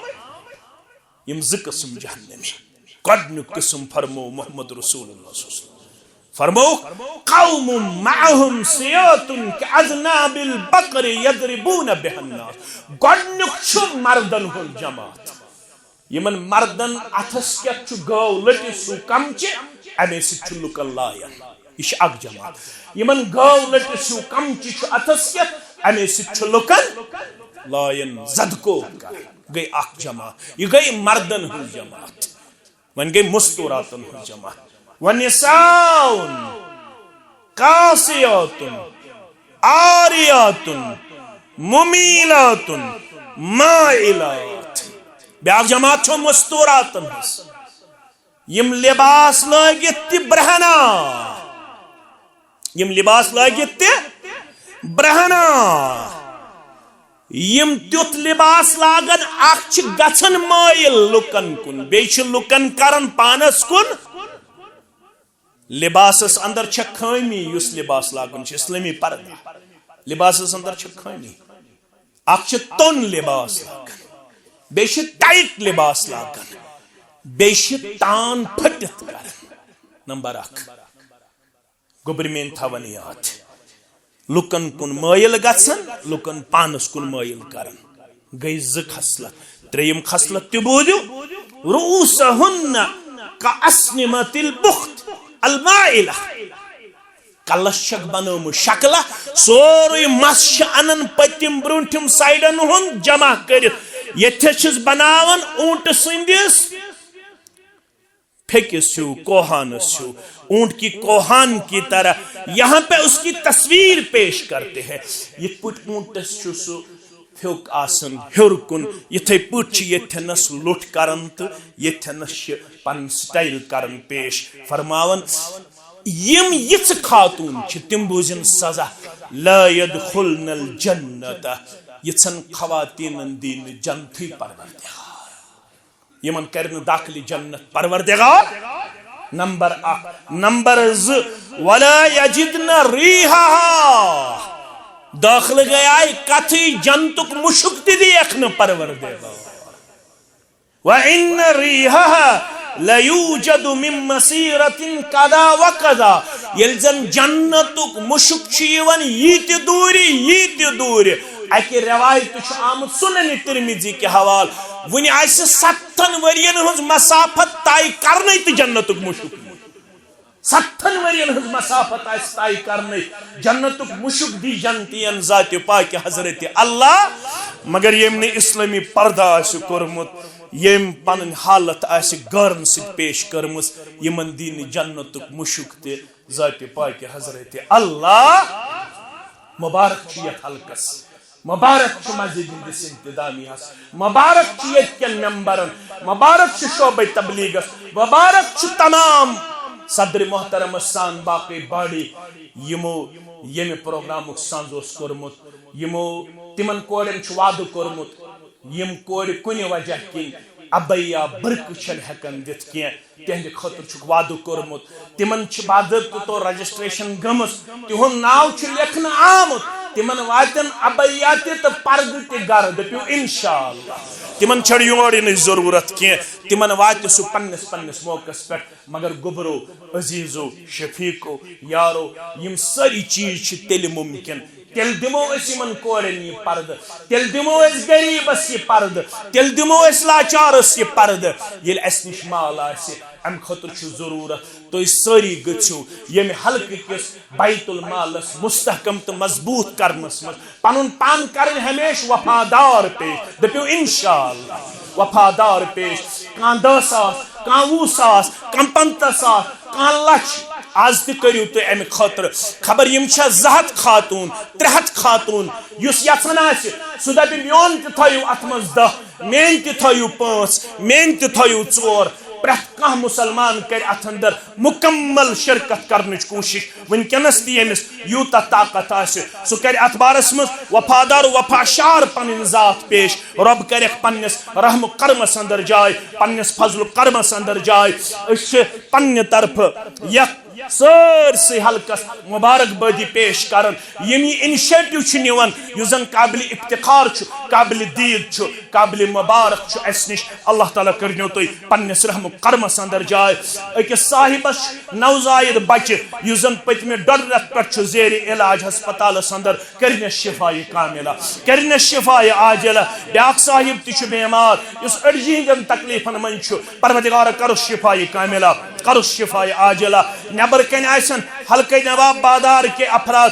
یِم زٕ قٕسم جہنمی۔ گۄڈٕنیُک قٕسم فرموو محمد رسول اللہ صلی اللہ علیہ وسلم۔ فرموو، "قوم معهم سیوط کاذناب البقر یضربون بها الناس"۔ گۄڈٕنیُک چھُ مردن ہُنٛد جماعت۔ یِمن مردن اتھس کیتھ چھُ گٲو لٔٹِس ہیوٗ کمچہِ، امے سۭتۍ چھُ لُکن لایان۔ یہِ چھِ اکھ جماعت۔ یِمن گٲو لٔٹِس ہیوٗ کمچہِ چھُ اتھس کیتھ، امے سۭتۍ چھُ لُکن لایان، زدکوب کران۔ گٔے اکھ جماعت۔ یہِ گٔے مردن ہٕنٛز جماعت۔ وۄنۍ گٔے مستوراتن ہٕنٛز جماعت۔ ونساء کاسیات عاریاتن ممیلاتن مائلات۔ بیاکھ جماعت چھو مستوراتن ہنز۔ یم لباس لٲگِتھ تہِ برہنا۔ یم لباس لٲگِتھ تہِ برہنا۔ یم تیُتھ لباس لاگن، اکھ چھِ گژھان مٲیِل لُکن کُن، بیٚیہِ چھِ لُکن کران پانس کُن۔ لباسس اندر چھےٚ خٲمی، یُس لباس لاگُن چھُ اسلٲمی پردٕ۔ لباسس اندر چھےٚ خٲمی۔ اکھ چھِ توٚن لباس لاگان، بیٚیہِ چھِ ٹایٹ لباس لاگان، بیٚیہِ چھِ تان پھٔٹِتھ کران۔ نمبر اکھ، گوٚبرۍ میٲنۍ تھاوان یاد، لُکن کُن مٲیِل گژھان، لُکن پانس کُن مٲیِل کران۔ گٔے زٕ خصلت۔ ترٛیٚیِم خصلت تہِ بوٗزِو، رؤوسہن کأسنمة البخت المائلة۔ کلس چھکھ بنٲومٕژ شکلہ، سورُے مس چھِ انان پٔتِم برونٹھِم سایڈن ہُنٛد جمع کٔرِتھ۔ ییٚتھس چھِس بناوان اوٗنٹہٕ سٕنٛدِس پھیٚکِس ہیوٗ، کوہانس ہیوٗ، اونٹ کی کوہان کی طرح، یہاں پہ اس کی تصویر پیش کرتے ہیں۔ یِتھ پٲٹھۍ اوٗنٹس چھُ سُہ پھیوٚک آسان ہیوٚر کُن، یِتھے پٲٹھۍ چھِ ییٚتھٮ۪نس لوٚٹھ کران تہٕ ییٚتھٮ۪نس چھِ پنُن سٹایل کران پیش۔ فرماوان، یِم یِژھ خاتوٗن چھِ، تِم بوٗزِن سزا، لا يدخلن الجنة، یِژھن خواتیٖنن دی نہٕ جنتھٕے پروردگار۔ یِمن کرِ نہٕ داخلہِ جنت پروردگار۔ نمبر اکھ۔ نمبر زٕ، ولا يجدن ريحها، داخلہٕ گٔیے کتھٕے، جنتُک مُشُک تہِ دِیَکھ نہٕ پروردگار۔ وإن ريحها ليوجد من مسيرة كذا وكذا۔ ییٚلہِ زن جنتُک مُشُک چھُ یِوان ییٖتہِ دوٗرِ، ییٖتہِ دوٗرِ۔ اکہِ روایتہِ چھُ آمُت سنن ترمذی کہِ حوالہٕ، وُنہِ آسہِ ستتھن ؤرین ہٕنٛز مسافت طے کرنَے تہٕ جنتُک مُشُک۔ ستتھن ؤرین ہٕنٛز مسافت آسہِ طے کرنَے، جنتُک مُشُک دی جنتین ذاتِ پاکہِ حضرت اللہ۔ مگر ییٚمۍ نہٕ اسلٲمی پردٕ آسہِ کوٚرمُت، ییٚمۍ پنٕنۍ حالت آسہِ غٲرن سۭتۍ پیش کٔرمٕژ، یِمن دی نہٕ جنتُک مُشُک تہِ ذاتِ پاکہِ حضرت اللہ۔ مبارک چھُ یتھ حلقس، مبارک چھُ مسجد ہٕنٛدِس انتظامیہس، مبارک چھُ ییٚتہِ کٮ۪ن ممبرن، مبارک چھُ شعبہ تبلیغس، مبارک چھُ تمام صدر محترمس سان باقی باڈی، یِمو ییٚمہِ پروگرامُک سنز اوس کوٚرمُت، یِمو تِمن کورٮ۪ن چھُ وعدٕ کوٚرمُت، یِم کورِ کُنہِ وجہ کِنۍ ابیا برقعہٕ چھنہٕ ہٮ۪کان دِتھ کینٛہہ، تِہنٛدِ خٲطرٕ چھُکھ وعدٕ کوٚرمُت۔ تِمن چھِ باضٲبطہٕ طور رجسٹریشن گٔمٕژ، تِہُنٛد ناو چھُ لیکھنہٕ آمُت۔ تِمن واتن ابیا تہِ تہٕ پردٕ تہِ گرٕ، دٔپِو انشاءاللہ۔ تِمن چھنہٕ یور یِنٕچ ضروٗرت کینٛہہ، تِمن واتہِ سُہ پننِس پننِس موقعس پٮ۪ٹھ۔ مگر گوٚبرو، عزیزو، شفیقو، یارو، یِم سٲری چیٖز چھِ تیٚلہِ مُمکِن، تیٚلہِ دِمو أسۍ یِمن کورٮ۪ن یہِ پردٕ، تیٚلہِ دِمو أسۍ غریٖبس یہِ پردٕ، تیٚلہِ دِمو أسۍ لاچارس یہِ پردٕ، ییٚلہِ اسہِ نِش مال آسہِ۔ امہِ خٲطرٕ چھُ ضروٗرت تُہۍ سٲری گٔژھِو ییٚمہِ حلقہٕ کِس بیت المالس مستحکم تہٕ مضبوٗط کرنس منٛز پنُن پان کرٕنۍ ہمیشہِ وفادار پیش۔ دٔپِو انشاءاللہ، وفادار پیش۔ کانٛہہ دَہ ساس، کانٛہہ وُہ ساس، کانٛہہ پنٛژاہ ساس، کانٛہہ لچھ۔ از تہِ کٔرِو تُہۍ امہِ خٲطرٕ۔ خبر یِم چھا زٕ ہتھ خاتوٗن، ترٛےٚ ہتھ خاتوٗن، یُس یژھان آسہِ، سُہ دپہِ، میون تہِ تھٲیِو اتھ منٛز دَہ، میٲنۍ تہِ تھٲیِو پانٛژھ، میٲنۍ تہِ تھٲیِو ژور۔ پرٛٮ۪تھ کانٛہہ مُسلمان کرِ اتھ اندر مُکمل شرکت کرنٕچ کوٗشش۔ وٕنکیٚنس تہِ ییٚمِس یوٗتاہ طاقت آسہِ، سُہ کرِ اتھ بارس منٛز وفادار، وفاشار پنٕنۍ ذات پیش۔ رۄب کرٮ۪کھ پننِس رحم و کرمس اندر جاے، پننِس فضل و کرمس اندر جاے۔ أسۍ چھِ پننہِ طرفہٕ یتھ سٲرسٕے حلقس مبارک بٲدی پیش کران، یِم یہِ انیشیٹو چھِ نِوان، یُس زن قابل افتخار چھُ، قابل دید چھُ، قابل مبارک چھُ اسہِ نِش۔ اللہ تعالیٰ کٔرِنو تُہۍ پننِس رحم و کرمس اندر جاے۔ أکِس صاحبس چھُ نوزاید بچہِ، یُس زن پٔتمہِ ڈۄڈ رٮ۪تھ پٮ۪ٹھ چھُ زیر علاج ہسپتالس اندر، کٔرِنس شفایہِ کاملہ، کٔرِنس شفایہِ عاجلہ۔ بیاکھ صاحب تہِ چھُ بیمار، یُس أڈجہِ ہٕنٛدٮ۪ن تکلیفن منٛز چھُ، پروردگارا، کرُس شفایہِ کاملہ، کرُس شفایہِ عاجلہ۔ نٮ۪بر کنہِ آسن حلقہ نواب بادار کے افراد،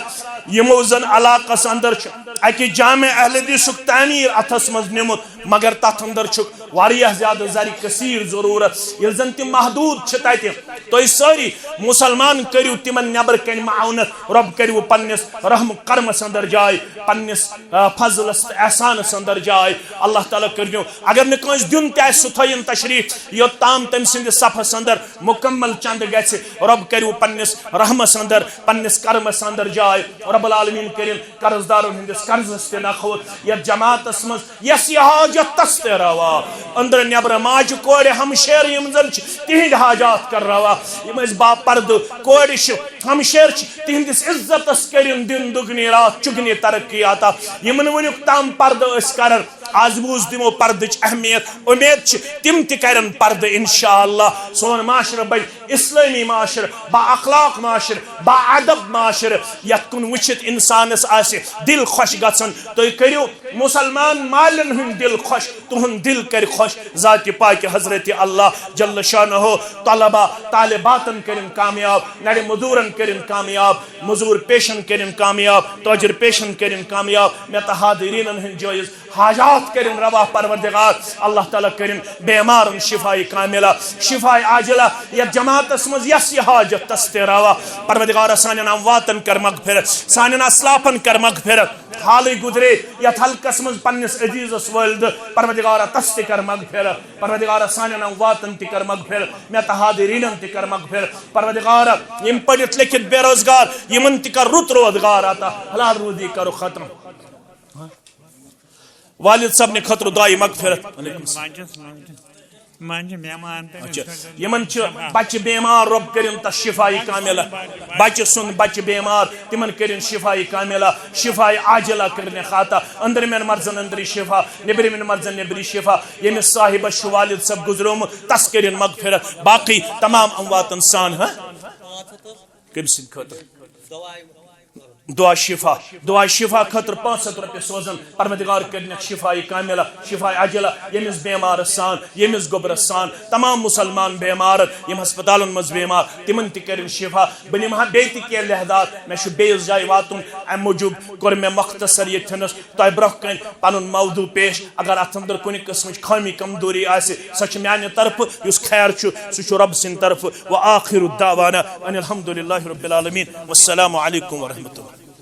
یمو زن علاقس اندر چھ اکہ جامع اہل حدیثک تعمیر اتھس منز نیمت، مگر تتھ اندر چھ واریاہ زیادہ زر کثیر ضرورت۔ ییٚلہِ زن تِم محدود چھ تتہِ، تُہۍ سٲری مسلمان کٔرِو تِمن نیبر کنہِ معاونت۔ رۄب کٔرِو پننِس رحم کرمس اندر جاے، پننِس، آ، فضلس تہٕ احسانس اندر جاے۔ اللہ تعالیٰ کٔرِو، اگر نہٕ کٲنٛسہِ دیُن تہِ آسہِ، سُہ تھٲیِن تشریف، یوٚت تام تٔمۍ سٕنٛدِس صفس اندر مکمل چندٕ گژھِ۔ رۄب کٔرِو پننِس رحمس اندر، پننِس کرمس اندر جاے۔ رب العالمین کٔرِن قرض دارن ہٕنٛدِس قرضس تہِ نکھوت۔ یتھ جماعتس منٛز یس یہِ حاجت تس تہِ روا، أنٛدرٕ نٮ۪برٕ ماجہِ کورِ ہمشیر یِم زن چھِ تِہنٛدۍ حاجات کر روا۔ یِم ٲسۍ باپردٕ کورِ چھِ، ہمشیر چھِ، تِہنٛدِس عزتس کٔرِن دِن دُگنی راتھ چُگنی ترقی عطا۔ یِمن وُنیُک تام پردٕ ٲسۍ کران، از بوٗز تِمو پردٕچ اہمیت۔ اُمید چھِ تِم تہِ کرن پردٕ انشاءاللہ۔ سون معاشرٕ بنہِ اسلٲمی معاشرٕ، با اخلاق معاشرٕ، با ادب معاشرٕ، یتھ کُن وٕچھِتھ انسانس آسہِ دل خۄش گژھان۔ تُہۍ کٔرِو مسلمان مالٮ۪ن ہُنٛد دل خۄش، تُہُنٛد دل کرِ خۄش ذاتِ پاکِ حضرتِ اللہ جل شانہ۔ طلبہ طالباتن کٔرِن کامیاب، نرِ مزورن کٔرِن کامیاب، مزور پیشن کٔرِن کامیاب، تاجر پیشن کٔرِن کامیاب۔ مےٚ تہٕ حاضرینن ہٕنٛدۍ جٲیز حاجات کٔرِن روا پروردگار۔ اللہ تعالیٰ کٔرِن بیمارن شفاء کاملہ، شفاء عاجلہ۔ یتھ جماعتس منٛز یس یہِ حاجت تس تہِ روا پروردگار، سانٮ۪ن امواتن کر مغفرت، سانٮ۪ن اسلافن کر مغفرت۔ حالٕے گُزرے یتھ حلقس منٛز پننِس عزیزس والدٕ، پروردگارا تس تہِ کر مغفرت۔ پروردگارا سانٮ۪ن امواتن تہِ کر مغفرت، مےٚ تہٕ حاضرینن تہِ کر مغفرت۔ پروردگارا یِم پٔرِتھ لیکھِتھ بے روزگار، یِمن تہِ کر رُت روزگار عطا، حلال روزی کرو ختم۔ والد صاحب نے خٲطرٕ دعایہِ مغفرت۔ وعلیکم السلام۔ ماجہِ، ماجہِ بیمار تہٕ اچھا، یِمن چھِ بچہِ بیمار، رۄب کٔرِن تس شفاء کاملہ۔ بچہِ سُنٛد بچہِ بیمار، تِمن کٔرِن شفاء کاملہ، شفاء عاجلہ کٔرِن عطا۔ أنٛدرِمٮ۪ن مرضن أنٛدری شفاء، نیٚبرِمٮ۪ن مرضن نیٚبری شفاء۔ ییٚمِس صاحبس چھُ والد صٲب گُزریومُت، تس کٔرِن مغفرت۔ باقٕے تمام امواتن سان، ہاں؟ کٔمۍ سٕنٛدِ خٲطرٕ؟ دعا شفا، دعا شفا خٲطرٕ پانٛژھ ہتھ رۄپیہِ سوزان۔ پروردگار کٔرِنَکھ شفاء کاملہ، شفاء عاجلہ، ییٚمِس بیمارس سان، ییٚمِس گوٚبرس سان، تمام مسلمان بیمارن، یِم ہسپتالن منٛز بیمار، تِمن تہِ کٔرِن شفا۔ بہٕ نِمہٕ ہا بیٚیہِ تہِ کینٛہہ لحظات، مےٚ چھُ بیٚیِس جایہِ واتُن، امہِ موٗجوٗب کوٚر مےٚ مختصر ییٚتھٮ۪نس تۄہہِ برونٛہہ کنہِ پنُن موضوع پیش۔ اگر اتھ اندر کُنہِ قٕسمٕچ خٲمی کمزوری آسہِ، سۄ چھِ میانہِ طرفہٕ، یُس خیر چھُ، سُہ چھُ رۄب سٕنٛدِ طرفہٕ۔ وآخر دعوانا ان الحمد للہ رب العالمین۔ والسلام علیکم ورحمۃ اللہ۔